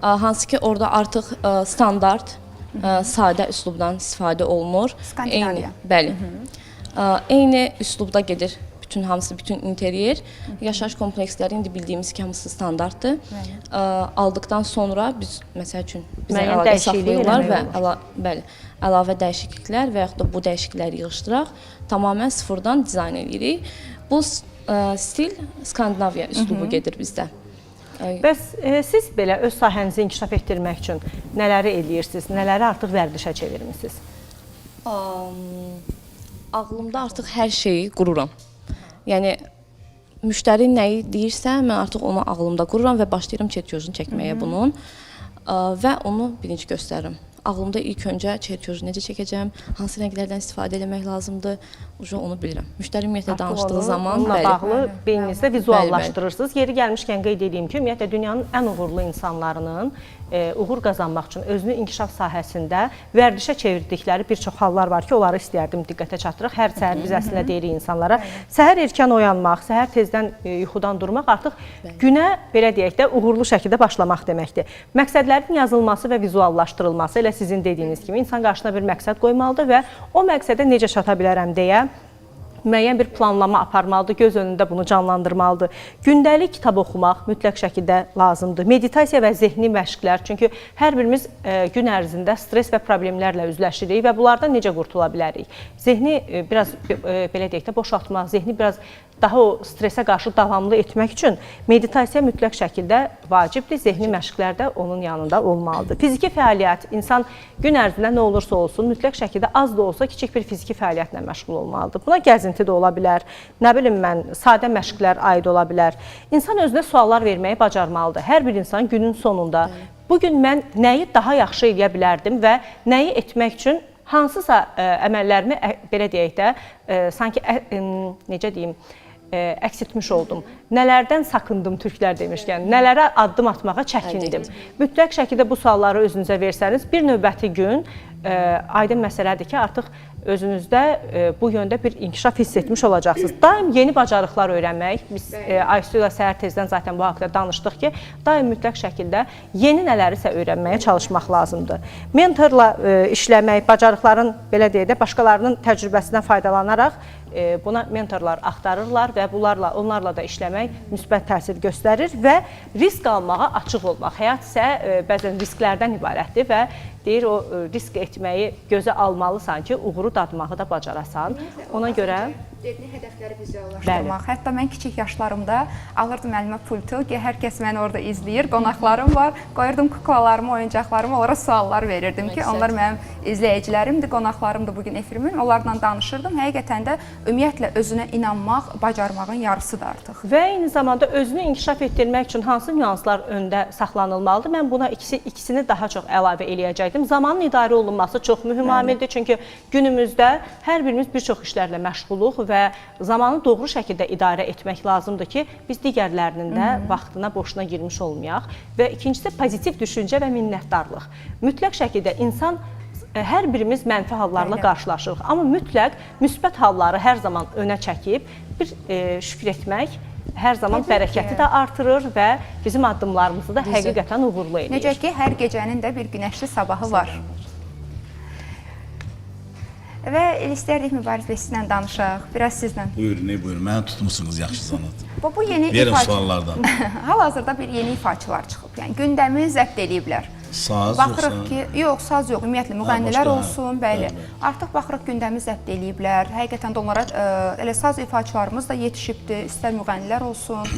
Hansı ki orada artıq standart, sadə üslubdan istifadə olunur. Skandinaviya. Eyni, bəli. Eyni üslubda gedir bütün hamısı, bütün interyer. Yaşayış kompleksləri indi bildiyimiz ki, hamısı standartdır. Aldıqdan sonra biz məsəl üçün bizə Müəyyən əlaqə dəyişiklik saxlayırlar və eləmək olar. bəli, əlavə dəyişikliklər və yaxud da bu dəyişiklikləri yığışdıraq, tamamilə sıfırdan dizayn eləyirik. Bu stil Skandinaviya üslubu gedir bizdə. Bəs siz belə öz sahənizi inkişaf etdirmək üçün nələri eləyirsiniz? Nələri artıq vərdişə çevirmisiniz? Ağlımda artıq hər şeyi qururam. Yəni müştəri nəyi deyirsə, mən artıq onu ağlımda qururam və başlayıram çerkojunu çəkməyə bunun və onu birinci göstərirəm. Ağlımda ilk öncə çerkoju necə çəkəcəm, hansı rənglərdən istifadə eləmək lazımdır, ucu onu bilirəm. Müştəri ümumiyyətlə danışdığı zaman onunla bəli. bağlı beyninizdə vizuallaşdırırsınız. Yeri gəlmişkən qeyd edeyim ki, ümumiyyətlə dünyanın ən uğurlu insanlarının uğur qazanmaq üçün özünü inkişaf sahəsində vərdişə çevirdikləri bir çox hallar var ki, onları istəyərdim diqqətə çatdıraq. Hər səhər biz əslində deyirik insanlara, səhər erkən oyanmaq, səhər tezdən yuxudan durmaq artıq günə belə deyək də uğurlu şəkildə başlamaq deməkdir. Məqsədlərin yazılması və vizuallaşdırılması elə sizin dediyiniz kimi insan qarşısına bir məqsəd qoymalıdır və o məqsədə necə çata bilərəm deyə müəyyən bir planlama aparmalıdır, göz önündə bunu canlandırmalıdır. Gündəlik kitab oxumaq mütləq şəkildə lazımdır. Meditasiya və zehni məşqlər, çünki hər birimiz gün ərzində stres və problemlərlə üzləşirik və bunlardan necə qurtula bilərik? Zehni biraz belə deyək də boşaltmaq, zehni biraz daha o stresə qarşı davamlı etmək üçün meditasiya mütləq şəkildə vacibdir. Zehni məşqlər də onun yanında olmalıdır. Fiziki fəaliyyət, insan gün ərzində nə olursa olsun, mütləq şəkildə az da olsa kiçik bir fiziki fəaliyyətlə məşğul olmalıdır. Buna gəzinti də ola bilər, nə bilim mən, sadə məşqlər aid ola bilər. İnsan özünə suallar verməyi bacarmalıdır. Hər bir insan günün sonunda bu gün mən nəyi daha yaxşı eləyə bilərdim və nəyi etmək üçün hansısa əməllərimi belə deyək də, sanki necə deyim, əks etmiş oldum. Nələrdən sakındım türklər demişkən, nələrə addım atmağa çəkindim. Mütləq şəkildə bu sualları özünüzə versəniz, bir növbəti gün aydın məsələdir ki, artıq özünüzdə bu yöndə bir inkişaf hiss etmiş olacaqsınız. Daim yeni bacarıqlar öyrənmək. Biz Aysu ilə səhər tezdən zaten bu haqda danışdıq ki, daim mütləq şəkildə yeni nələrisə öyrənməyə çalışmaq lazımdır. Mentorla işləmək, bacarıqların, belə deyək də, başqalarının təcrübəsindən faydalanaraq buna mentorlar axtarırlar və bunlarla, onlarla da işləmək müsbət təsir göstərir və risk almağa açıq olmaq. Həyat isə bəzən risklərdən ibarətdir və deyir o risk etməyi gözə almalısan ki, uğuru dadmağı da bacarasan. Ona görə Dediyi hədəfləri vizuallaşdırmaq. Hətta mən kiçik yaşlarımda alırdım əlimə pultu ki, hər kəs məni orada izləyir, qonaqlarım var. Qoyurdum kuklalarımı, oyuncaqlarımı, onlara suallar verirdim ki, onlar mənim izləyicilərimdir, qonaqlarımdır bu gün efirimin. Onlarla danışırdım. Həqiqətən də ümumiyyətlə özünə inanmaq, bacarmağın yarısıdır artıq. Və eyni zamanda özünü inkişaf etdirmək üçün hansı nüanslar öndə saxlanılmalıdır? Mən buna ikisini daha çox əlavə eləyəcəkdim. Zamanın idarə olunması çox mühüm amildir. Çünki günümüzdə hər birimiz bir çox işlərlə məşğuluq və zamanı doğru şəkildə idarə etmək lazımdır ki, biz digərlərinin də vaxtına boşuna girmiş olmayaq. Və ikincisi pozitiv düşüncə və minnətdarlıq. Mütləq şəkildə insan hər birimiz mənfi hallarla qarşılaşırıq, amma mütləq müsbət halları hər zaman önə çəkib bir şükür etmək hər zaman bərəkəti də artırır və bizim addımlarımızı da həqiqətən uğurlu eləyir. Necə ki, hər gecənin də bir günəşli sabahı var. Və elə istərdik Mübariz bəy sizlə danışaq, biraz sizlə. Buyurun, ne buyurun. Məni tutmusunuz yaxşı sanat. Bu yeni Verin suallardan. Hal-hazırda bir yeni ifaçılar çıxıb. Yəni gündəmi zəbt eləyiblər. Saz baxırıq yoxsa? ki, yox, saz yox, ümumiyyətlə müğənnilər olsun, bəli. Bəli. Artıq baxırıq gündəmi zəbt eləyiblər. Həqiqətən də onlara elə saz ifaçılarımız da yetişibdi, istər müğənnilər olsun.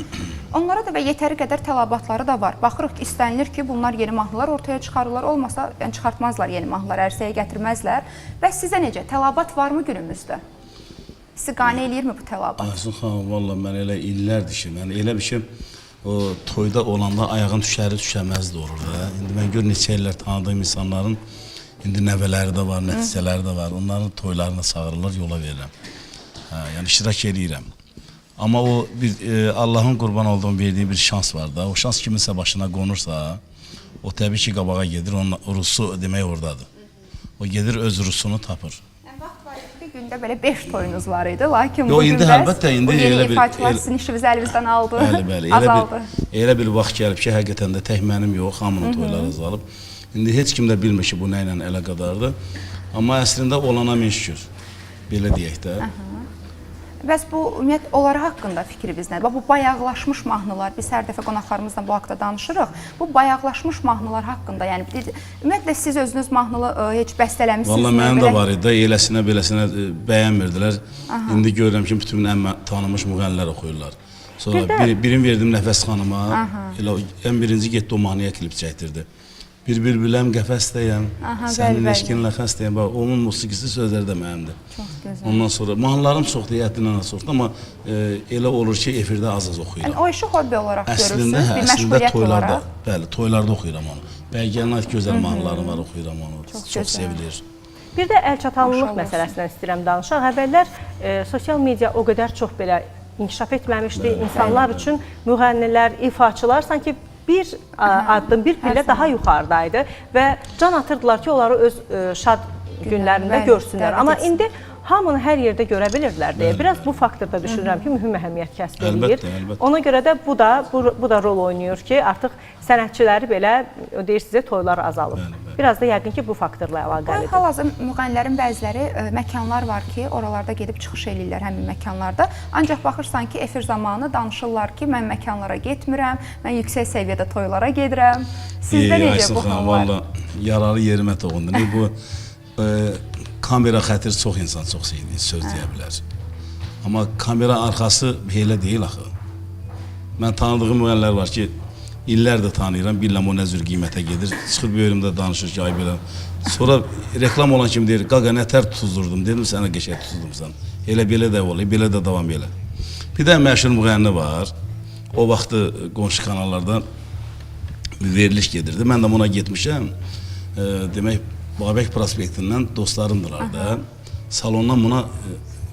Onlara da və yetəri qədər tələbatları da var. Baxırıq ki, istənilir ki, bunlar yeni mahnılar ortaya çıxarırlar. Olmasa, yəni çıxartmazlar yeni mahnılar, ərsəyə gətirməzlər. Bəs sizə necə? Tələbat varmı günümüzdə? Sizi qane eləyirmi bu tələbat? Aysun xanım, valla mən elə illərdir ki, mən elə bir şey o toyda olanda ayağın düşəri düşəməzdi olur da. İndi mən gör neçə illər tanıdığım insanların indi nəvələri də var, nəticələri də var. Onların toylarına çağırırlar, yola verirəm. Hə, yəni iştirak eləyirəm. Amma o bir Allahın qurban olduğum verdiyi bir şans var da. O şans kiminsə başına qonursa, o təbii ki qabağa gedir, onun rusu demək oradadır. O gedir öz rusunu tapır. Yəni, vaxt var idi ki, gündə belə 5 toyunuz var idi. Lakin Yo, bugün indi bəs əlbəttə, indi bu yeni elə bir- ifaçılar sizin işinizi əlinizdən aldı. Bəli, bəli. Azaldı. Elə bir vaxt gəlib ki, həqiqətən də tək mənim yox, hamının toyları azalıb. İndi heç kim də bilmir ki, bu nə ilə əlaqədardır. Amma əslində olana min şükür. Belə deyək də. Bəs bu ümumiyyət onları haqqında fikriniz nədir? Bax bu bayaqlaşmış mahnılar, biz hər dəfə qonaqlarımızla bu haqda danışırıq. Bu bayaqlaşmış mahnılar haqqında, yəni ümumiyyətlə siz özünüz mahnılı heç bəstələmisiniz? Valla mənim də var idi, eləsinə beləsinə bəyənmirdilər. İndi görürəm ki, bütün ən tanınmış müğənnilər oxuyurlar. Sonra birini verdim Nəfəs xanıma, elə ən birinci getdi o mahnıya klip çəkdirdi. Bir bülbüləm qəfəsdəyəm, sənin eşqinlə xəstəyəm. Bax, onun musiqisi sözləri də mənimdir. Çox gözəl. Ondan sonra mahnılarım çoxdur, həddindən az çoxdur, amma elə olur ki, efirdə az-az oxuyuram. Yəni o işi hobbi olaraq Əslində, görürsünüz, bir məşğuliyyət toylarda, olaraq. Bəli, toylarda oxuyuram onu. Bəygəlinə aid gözəl mahnılarım var, oxuyuram onu. Çox sevilir. Bir də əlçatanlılıq məsələsindən istəyirəm danışaq. Əvvəllər sosial media o qədər çox belə inkişaf etməmişdi. İnsanlar üçün müğənnilər, ifaçılar sanki bir addım, bir pillə daha yuxarıdaydı və can atırdılar ki, onları öz şad günlərində görsünlər. Amma indi hamını hər yerdə görə bilirdilər deyə. Biraz bu faktorda düşünürəm ki, mühüm əhəmiyyət kəsb eləyir. Ona görə də bu da rol oynayır ki, artıq sənətçiləri belə deyir sizə toylar azalıb. Biraz da yəqin ki, bu faktorla əlaqəlidir. Hal-hazırda müğənnilərin bəziləri məkanlar var ki, oralarda gedib çıxış eləyirlər həmin məkanlarda. Ancaq baxırsan ki, efir zamanı danışırlar ki, mən məkanlara getmirəm, mən yüksək səviyyədə toylara gedirəm. Sizdə necə bu hallar? Valla yaralı yerimə toxundu. Bu kamera xətir çox insan çox söz deyə bilər. Amma kamera arxası elə deyil axı. Mən tanıdığım müğənnilər var ki, illərdir tanıyıram, bilirəm o nə cür qiymətə gedir. Çıxır böyrümdə danışır ki, ay belə. Sonra reklam olan kimi deyir, qaqa nətər tuzdurdum, dedim sənə qəşəng tuzdurmuşsan. Elə belə də olur, belə də davam elə. Bir də məşhur müğənni var. O vaxtı qonşu kanallarda veriliş gedirdi. Mən də buna getmişəm. Demək, Babək prospektindən dostlarımdılar da. Salondan buna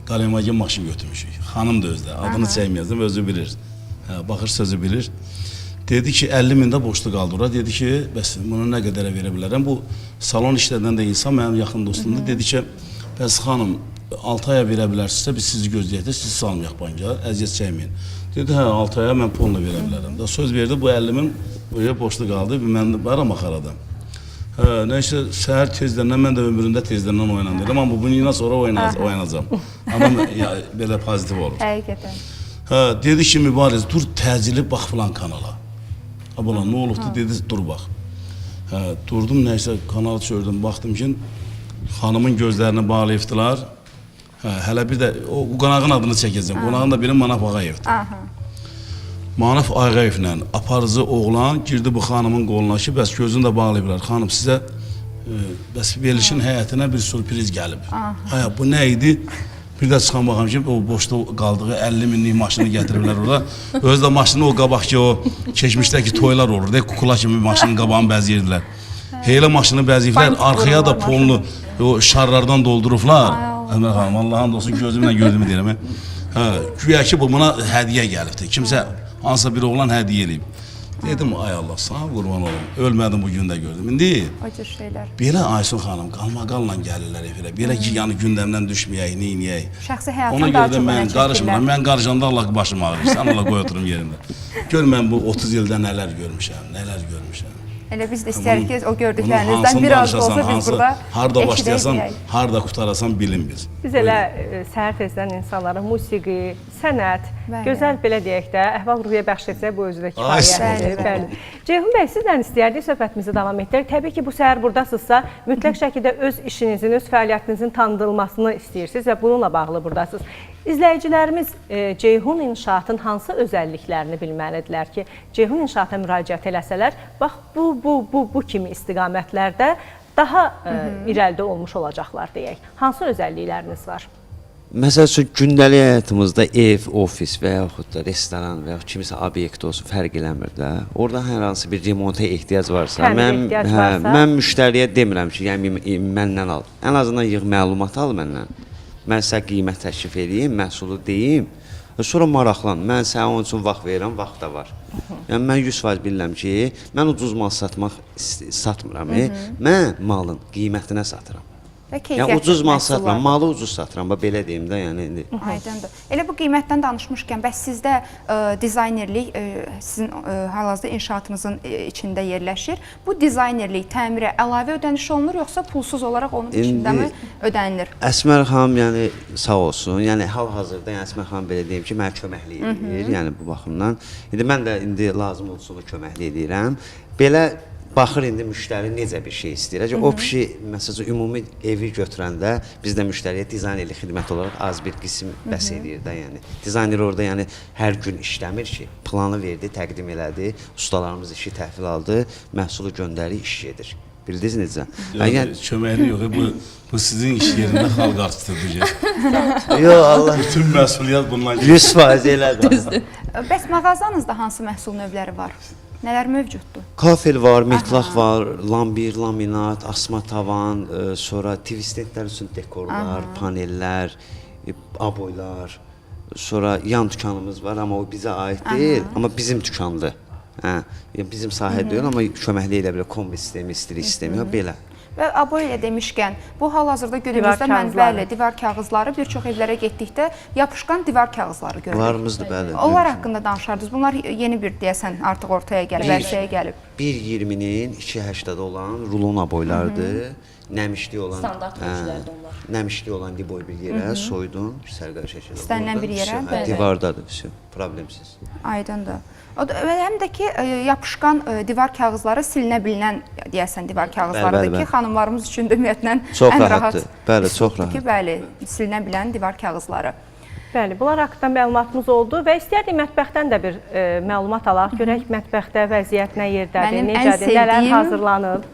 Qalemagin maşın götürmüşük. Xanım da özdə, adını çəkməyəcəm, özü bilir. Hə, baxır sözü bilir. Dedi ki, 50 min də borclu qaldı ora. Dedi ki, bəs bunu nə qədərə verə bilərəm? Bu salon işlədən də insan mənim yaxın dostumdur. Dedi ki, Bəs xanım 6 aya verə bilərsinizsə biz sizi gözləyək də sizi salmayaq banka, əziyyət çəkməyin. Dedi, hə 6 aya mən pulla verə bilərəm. Da söz verdi, bu 50 min buraya boşlu qaldı. Mən varam axaradım. Hə, nəysə səhər tezdən mən də ömrümdə tezdən oyanan dedim, amma bundan sonra oyanacam. Adam ya, belə pozitiv olur. Həqiqətən. Hə, dedi ki, Mübariz, dur təcili bax filan kanala. Ha, bala, nə olubdu? Dedi, dur bax. Hə, durdum, nəysə kanalı çördüm, baxdım ki, xanımın gözlərini bağlayıbdılar. Hə, hələ bir də o qonağın adını çəkəcəm. Qonağın da biri Manaf Ağayevdir. Aha. Manaf Ağayevlə aparıcı oğlan girdi bu xanımın qoluna ki, bəs gözünü də bağlayıblar. Xanım sizə bəs verilişin həyətinə bir sürpriz gəlib. Hə, bu nə idi? Bir də çıxan baxam ki, o boşda qaldığı 50 minlik maşını gətiriblər ora. Özü də maşını o qabaqki o keçmişdəki toylar olur, de, kukla kimi maşının qabağını bəzəyirdilər. Elə maşını bəzəyiblər, Bank arxaya da vururlar polnu o şarlardan doldurublar. Əmrə xanım, Allahın olsun gözümlə gördüyümü deyirəm. Hə, güya ki bu buna hədiyyə gəlibdi. Kimsə hansısa bir oğlan hədiyyə eləyib. Dedim ay Allah, sana qurban olum. Ölmədim bu gün də gördüm. İndi O cür şeylər. belə Aysun xanım qalmaqalla gəlirlər efirə. Belə ki, yəni gündəmdən düşməyək, neyniyək. Şəxsi həyatına Ona daha görə də çox önə mən qarışmıram. çəkirlər. Mən qarışanda Allah başım ağrıyır. Sən Allah qoy oturum yerimdə. Gör mən bu 30 ildə nələr görmüşəm, nələr görmüşəm. Elə biz də istəyirik ki, o Bunun gördüklərinizdən hansını biraz da danışasan, olsa biz hansı, burada harda eşidək başlayasan, deyək. harda qutarasan bilinmir. Biz elə səhər tezdən insanlara musiqi, sənət, Bəli. gözəl belə deyək də, əhval-ruhiyyə bəxş etsə bu özü də Ay, sağ olun. kifayətdir. Bəli. Ceyhun bəy, sizdən istəyərdik söhbətimizi davam etdirək. Təbii ki, bu səhər burdasınızsa, mütləq şəkildə öz işinizin, öz fəaliyyətinizin tanıdılmasını istəyirsiniz və bununla bağlı burdasınız. İzləyicilərimiz Ceyhun İnşaatın hansı özəlliklərini bilməlidirlər ki, Ceyhun İnşaata müraciət eləsələr, bax bu, bu, bu, bu kimi istiqamətlərdə daha irəlidə olmuş olacaqlar deyək. Hansı özəllikləriniz var? Məsəl üçün gündəlik həyatımızda ev, ofis və yaxud da restoran və yaxud kimisə obyekt olsun fərq eləmir də. Orada hər hansı bir remonta ehtiyac varsa, Təmirə mən ehtiyac varsa. mən müştəriyə demirəm ki, yəni məndən al. Ən azından yığ məlumat al məndən. Mən sənə qiymət təklif eləyim, məhsulu deyim. Sonra maraqlan. Mən sənə onun üçün vaxt verirəm, vaxt da var. Yəni mən 100% bilirəm ki, mən ucuz mal satmaq satmıram. Mən malın qiymətinə satıram. Və Yəni keyfiyyətli ucuz mal məhsullar. satmıram, malı ucuz satıram. Bax belə deyim də, yəni indi. Aydındır. Elə bu qiymətdən danışmışkən, bəs sizdə dizaynerlik sizin hal-hazırda inşaatınızın içində yerləşir. Bu dizaynerlik təmirə əlavə ödəniş olunur yoxsa pulsuz olaraq onun içindəmi ödənilir? Əsmər xanım, yəni sağ olsun. Yəni hal-hazırda yəni Əsmər xanım belə deyim ki, mənə köməklik eləyir, yəni bu baxımdan. İndi mən də indi lazım olsun köməklik eləyirəm. Belə baxır indi müştəri necə bir şey istəyir. Əgər o kişi məsələn ümumi evi götürəndə biz də müştəriyə dizaynerlik xidməti olaraq az bir qism bəs eləyir də, yəni. Dizayner orada yəni hər gün işləmir ki, planı verdi, təqdim elədi, ustalarımız işi təhvil aldı, məhsulu göndərir, iş gedir. Bildiniz necə? Yəni köməklik yox, bu sizin iş yerində xalq artistidir. Yox, Allah Bütün məsuliyyət bundan gedir. 100% elədir. Bəs mağazanızda hansı məhsul növləri var? Nələr mövcuddur? Kafel var, metlaq var, lambir, laminat, asma tavan, sonra twistentlər üçün dekorlar, panellər, aboylar. Sonra yan dükanımız var, amma o bizə aid deyil, amma bizim dükandır. Hə, yəni bizim sahə deyil, amma köməklik elə bilər, kombi sistemi istəyirik, sistemi, belə. Və aboy ilə demişkən, bu hal-hazırda günümüzdə Divar mən kağızları. bəli, divar kağızları bir çox evlərə getdikdə yapışqan divar kağızları görürük. Varımızdır, bəli. Onlar haqqında danışardınız. Bunlar yeni bir deyəsən artıq ortaya gəlib, ərsəyə gəlib. 1.20-nin 2.80 olan rulon aboylardır. Nəmişli olan Standart ölçülərdə onlar. Nəmişli olan diboy bir yerə soydun, sərqər şəkildə. İstənilən bir yerə, Vsyo, hə, bəli. Divardadır, vsyo, problemsiz. Aydındır. O da, və həm də ki yapışqan divar kağızları silinə bilinən deyəsən divar kağızlarıdır bəli, ki, bəli. xanımlarımız üçün də ümumiyyətlə Çox ən rahatdır. rahat. Bəli, çox üsuldur ki, rahat. bəli, silinə bilən divar kağızları. Bəli, bunlar haqqında məlumatımız oldu və istərdik mətbəxdən də bir məlumat alaq. Görək mətbəxdə vəziyyət nə yerdədir, Mənim ən necədir, nələr sevdiyim- hazırlanıb.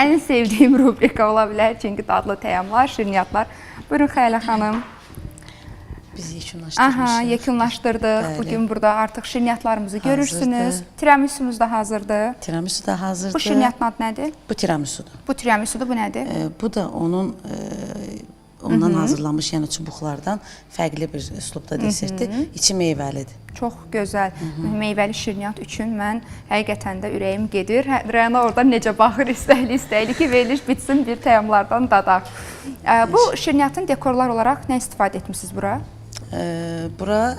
Ən sevdiyim rubrika ola bilər, çünki dadlı təamlar, şirniyyatlar. Buyurun Xəyalə xanım. Biz yekunlaşdırmışıq. Aha, yekunlaşdırdıq. Bəli. Bugün burada artıq şirniyyatlarımızı görürsünüz. Hazırdır. Tiramisu'muz da hazırdır. Tiramisu da hazırdır. Bu şirniyyatın adı nədir? Bu tiramisudur. Bu tiramisudur, bu nədir? Bu da onun Ondan hazırlanmış, yəni çubuqlardan fərqli bir üslubda desertdir. İçi meyvəlidir. Çox gözəl. Meyvəli şirniyyat üçün mən həqiqətən də ürəyim gedir. Rəna oradan necə baxır, istəkli-istəkli ki, veriliş bitsin, bir təamlardan dadaq. Bu şirniyyatın dekorlar olaraq nə istifadə etmisiniz bura? Bura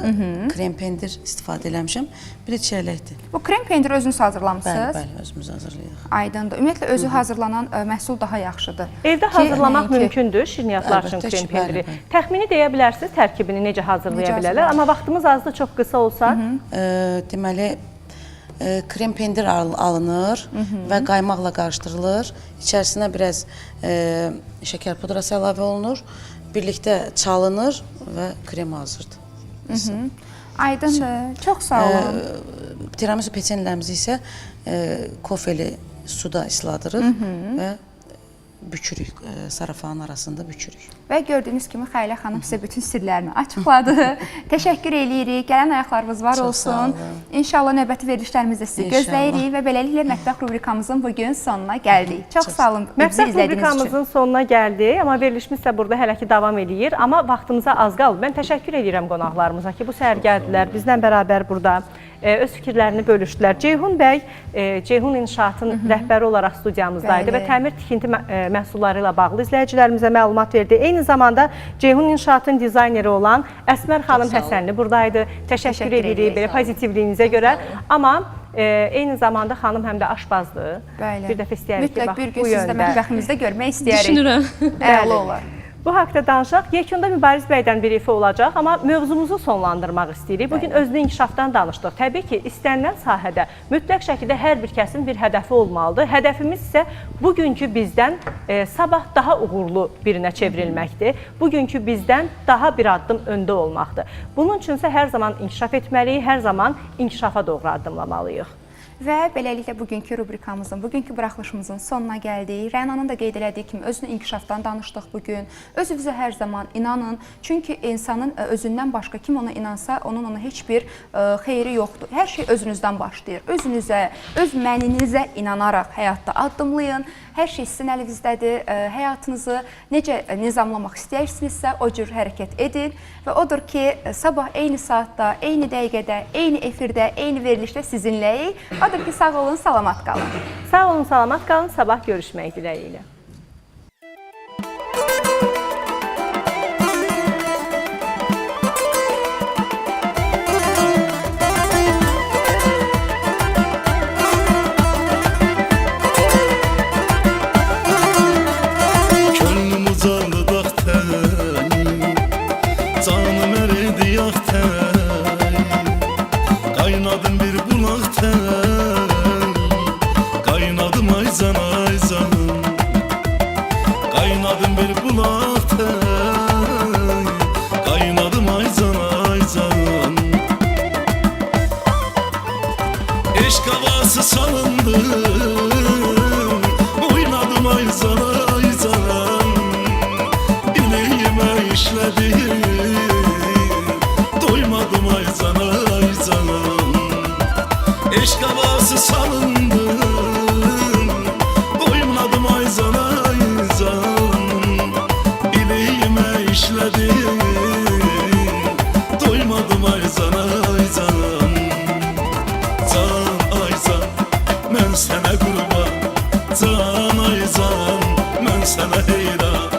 krem pendir istifadə eləmişəm. Bir də çiyələkdir. Bu krem pendiri özünüz hazırlamısınız? Bəli, bəli, özümüz hazırlayırıq. Aydındır. Ümumiyyətlə özü hazırlanan məhsul daha yaxşıdır. Evdə Ki, hazırlamaq nəinki- mümkündür şirniyyatlar üçün Əlbəttə krem ki, bəli, pendiri. bəli. Təxmini deyə bilərsiniz tərkibini necə hazırlaya Necə bilərlər, amma vaxtımız azdır, çox qısa olsa. Deməli, krem pendir alınır və qaymaqla qarışdırılır. İçərisinə biraz şəkər pudrası əlavə olunur. Birlikdə çalınır və krem hazırdır. Aydındır. Çox sağ olun. Tiramisu peçenlərimizi isə kofeli suda isladırıq və bükürük, sarafanın arasında bükürük. Və gördüyünüz kimi Xəyilə xanım sizə bütün sirlərini açıqladı. Təşəkkür eləyirik. Gələn ayaqlarınız var Çox olsun. sağ olun. İnşallah növbəti verilişlərimizdə sizi İnşallah. gözləyirik və beləliklə mətbəx rubrikamızın bu gün sonuna gəldik. Çox sağ olun bizi Mətbəx izlədiyiniz üçün. rubrikamızın sonuna gəldik, amma verilişimiz isə burada hələ ki davam eləyir. Amma vaxtımıza az qalıb. Mən təşəkkür edirəm qonaqlarımıza ki, bu səhər gəldilər, bizlə bərabər burada öz fikirlərini bölüşdülər. Ceyhun bəy, Ceyhun İnşaatın rəhbəri olaraq studiyamızdaydı və Bəli. təmir tikinti məhsulları ilə bağlı izləyicilərimizə məlumat verdi. Eyni zamanda Ceyhun İnşaatın dizayneri olan Əsmər xanım Həsənli buradaydı. Təşəkkür Təşəkkür edirik edirik. belə pozitivliyinizə görə. Amma eyni zamanda xanım həm də aşbazdır. Bəli. Bir dəfə istəyərik ki, Mütləq bax bir gün bu sizi də yöndə. mətbəximizdə görmək istəyərik. Düşünürəm. Əla olar. Bu haqda danışaq. Yekunda Mübariz bəydən bir ifa olacaq, amma mövzumuzu sonlandırmaq istəyirik. Bugün özünü inkişafdan danışdıq. Təbii ki, istənilən sahədə mütləq şəkildə hər bir kəsin bir hədəfi olmalıdır. Hədəfimiz isə bugünkü bizdən sabah daha uğurlu birinə çevrilməkdir. Bugünkü bizdən daha bir addım öndə olmaqdır. Bunun üçün isə hər zaman inkişaf etməliyik, hər zaman inkişafa doğru addımlamalıyıq. Və beləliklə bugünkü rubrikamızın, bugünkü buraxılışımızın sonuna gəldik. Rənanın da qeyd elədiyi kimi özünü inkişafdan danışdıq bu gün. Özünüzə hər zaman inanın. Çünki insanın özündən başqa kim ona inansa, onun ona heç bir xeyri yoxdur. Hər şey özünüzdən başlayır. Özünüzə, öz məninizə inanaraq həyatda addımlayın. Hər şey sizin əlinizdədir. Həyatınızı necə nizamlamaq istəyirsinizsə, o cür hərəkət edin və odur ki, sabah eyni saatda, eyni dəqiqədə, eyni efirdə, eyni verilişdə sizinləyik. Odur ki, sağ olun, salamat qalın. Sağ olun, salamat qalın. Sabah görüşmək diləyi ilə. Könlüm uzandı dağ təni, canım eridi yağ təni. Qaynadım bir bulaq təni, qaynadım aycan aycan. Qaynadım bir bulaq təni, qaynadım aycan aycan. Eşq havası salındı, oynadım aycan aycan. İliyimə işlədi, doymadım aycan aycan. Eşq havası salındı, oynadım aycan aycan. İliyimə işlədi, doymadım aycan aycan. Can aycan, mən sənə qurban. Can aycan, mən sənə heyran.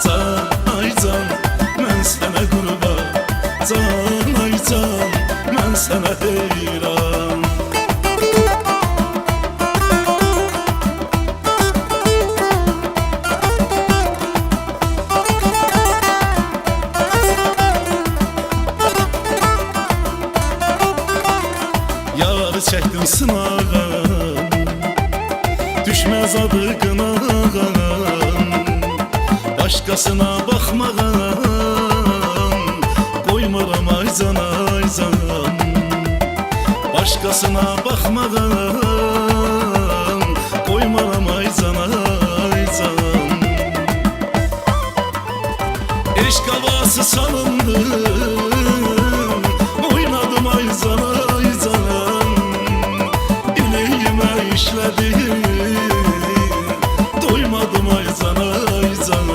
Can aycan, mən sənə qurban. Can aycan, mən sənə heyran. Yarı çəkdim sınağa, düşməz adı qınağa. Başqasına baxmağa qoymuram aycan aycan. Başqasına baxmağa qoymuram aycan aycan. Eşq havası salındı, oynadım aycan aycan. İliyimə işlədi, doymadım aycan aycan.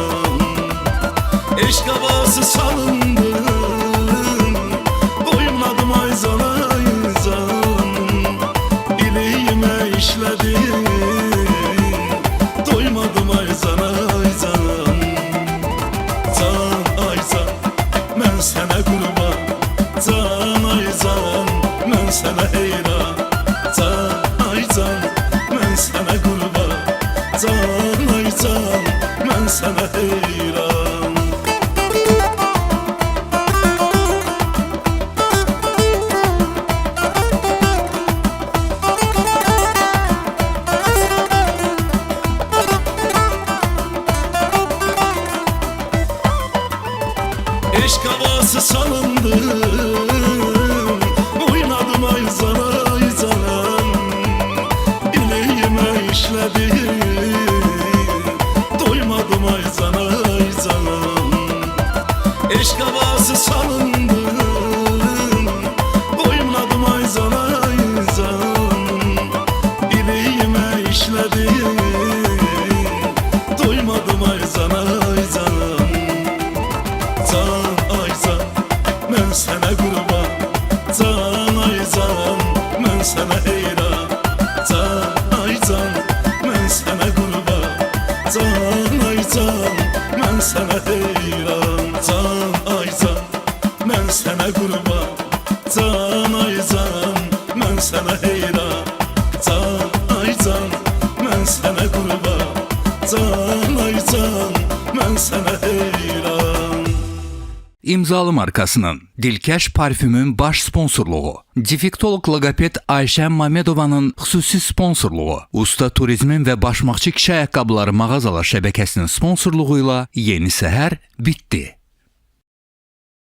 işlədi. Doymadım ay can ay can. Eşq havası salındı. Doymadım ay can ay can. İliyimə işlədi. Doymadım ay can ay can. Can ay can, mən sənə qurban. Can ay can, mən sənə heyran. Can ay can, mən sənə qurban. Can ay can, mən sənə heyran. Can ay can, mən sənə qurban. Can ay can, mən sənə heyran. Can ay can, mən sənə qurban. Can ay can, mən sənə heyran. İmzalı markasının Dilkəş parfümün baş sponsorluğu, defektoloq loqoped Ayşə Mamedovanın xüsusi sponsorluğu, Usta Turizmin və Başmaqçı kişi ayaqqabıları mağazalar şəbəkəsinin sponsorluğu ilə Yeni Səhər bitdi.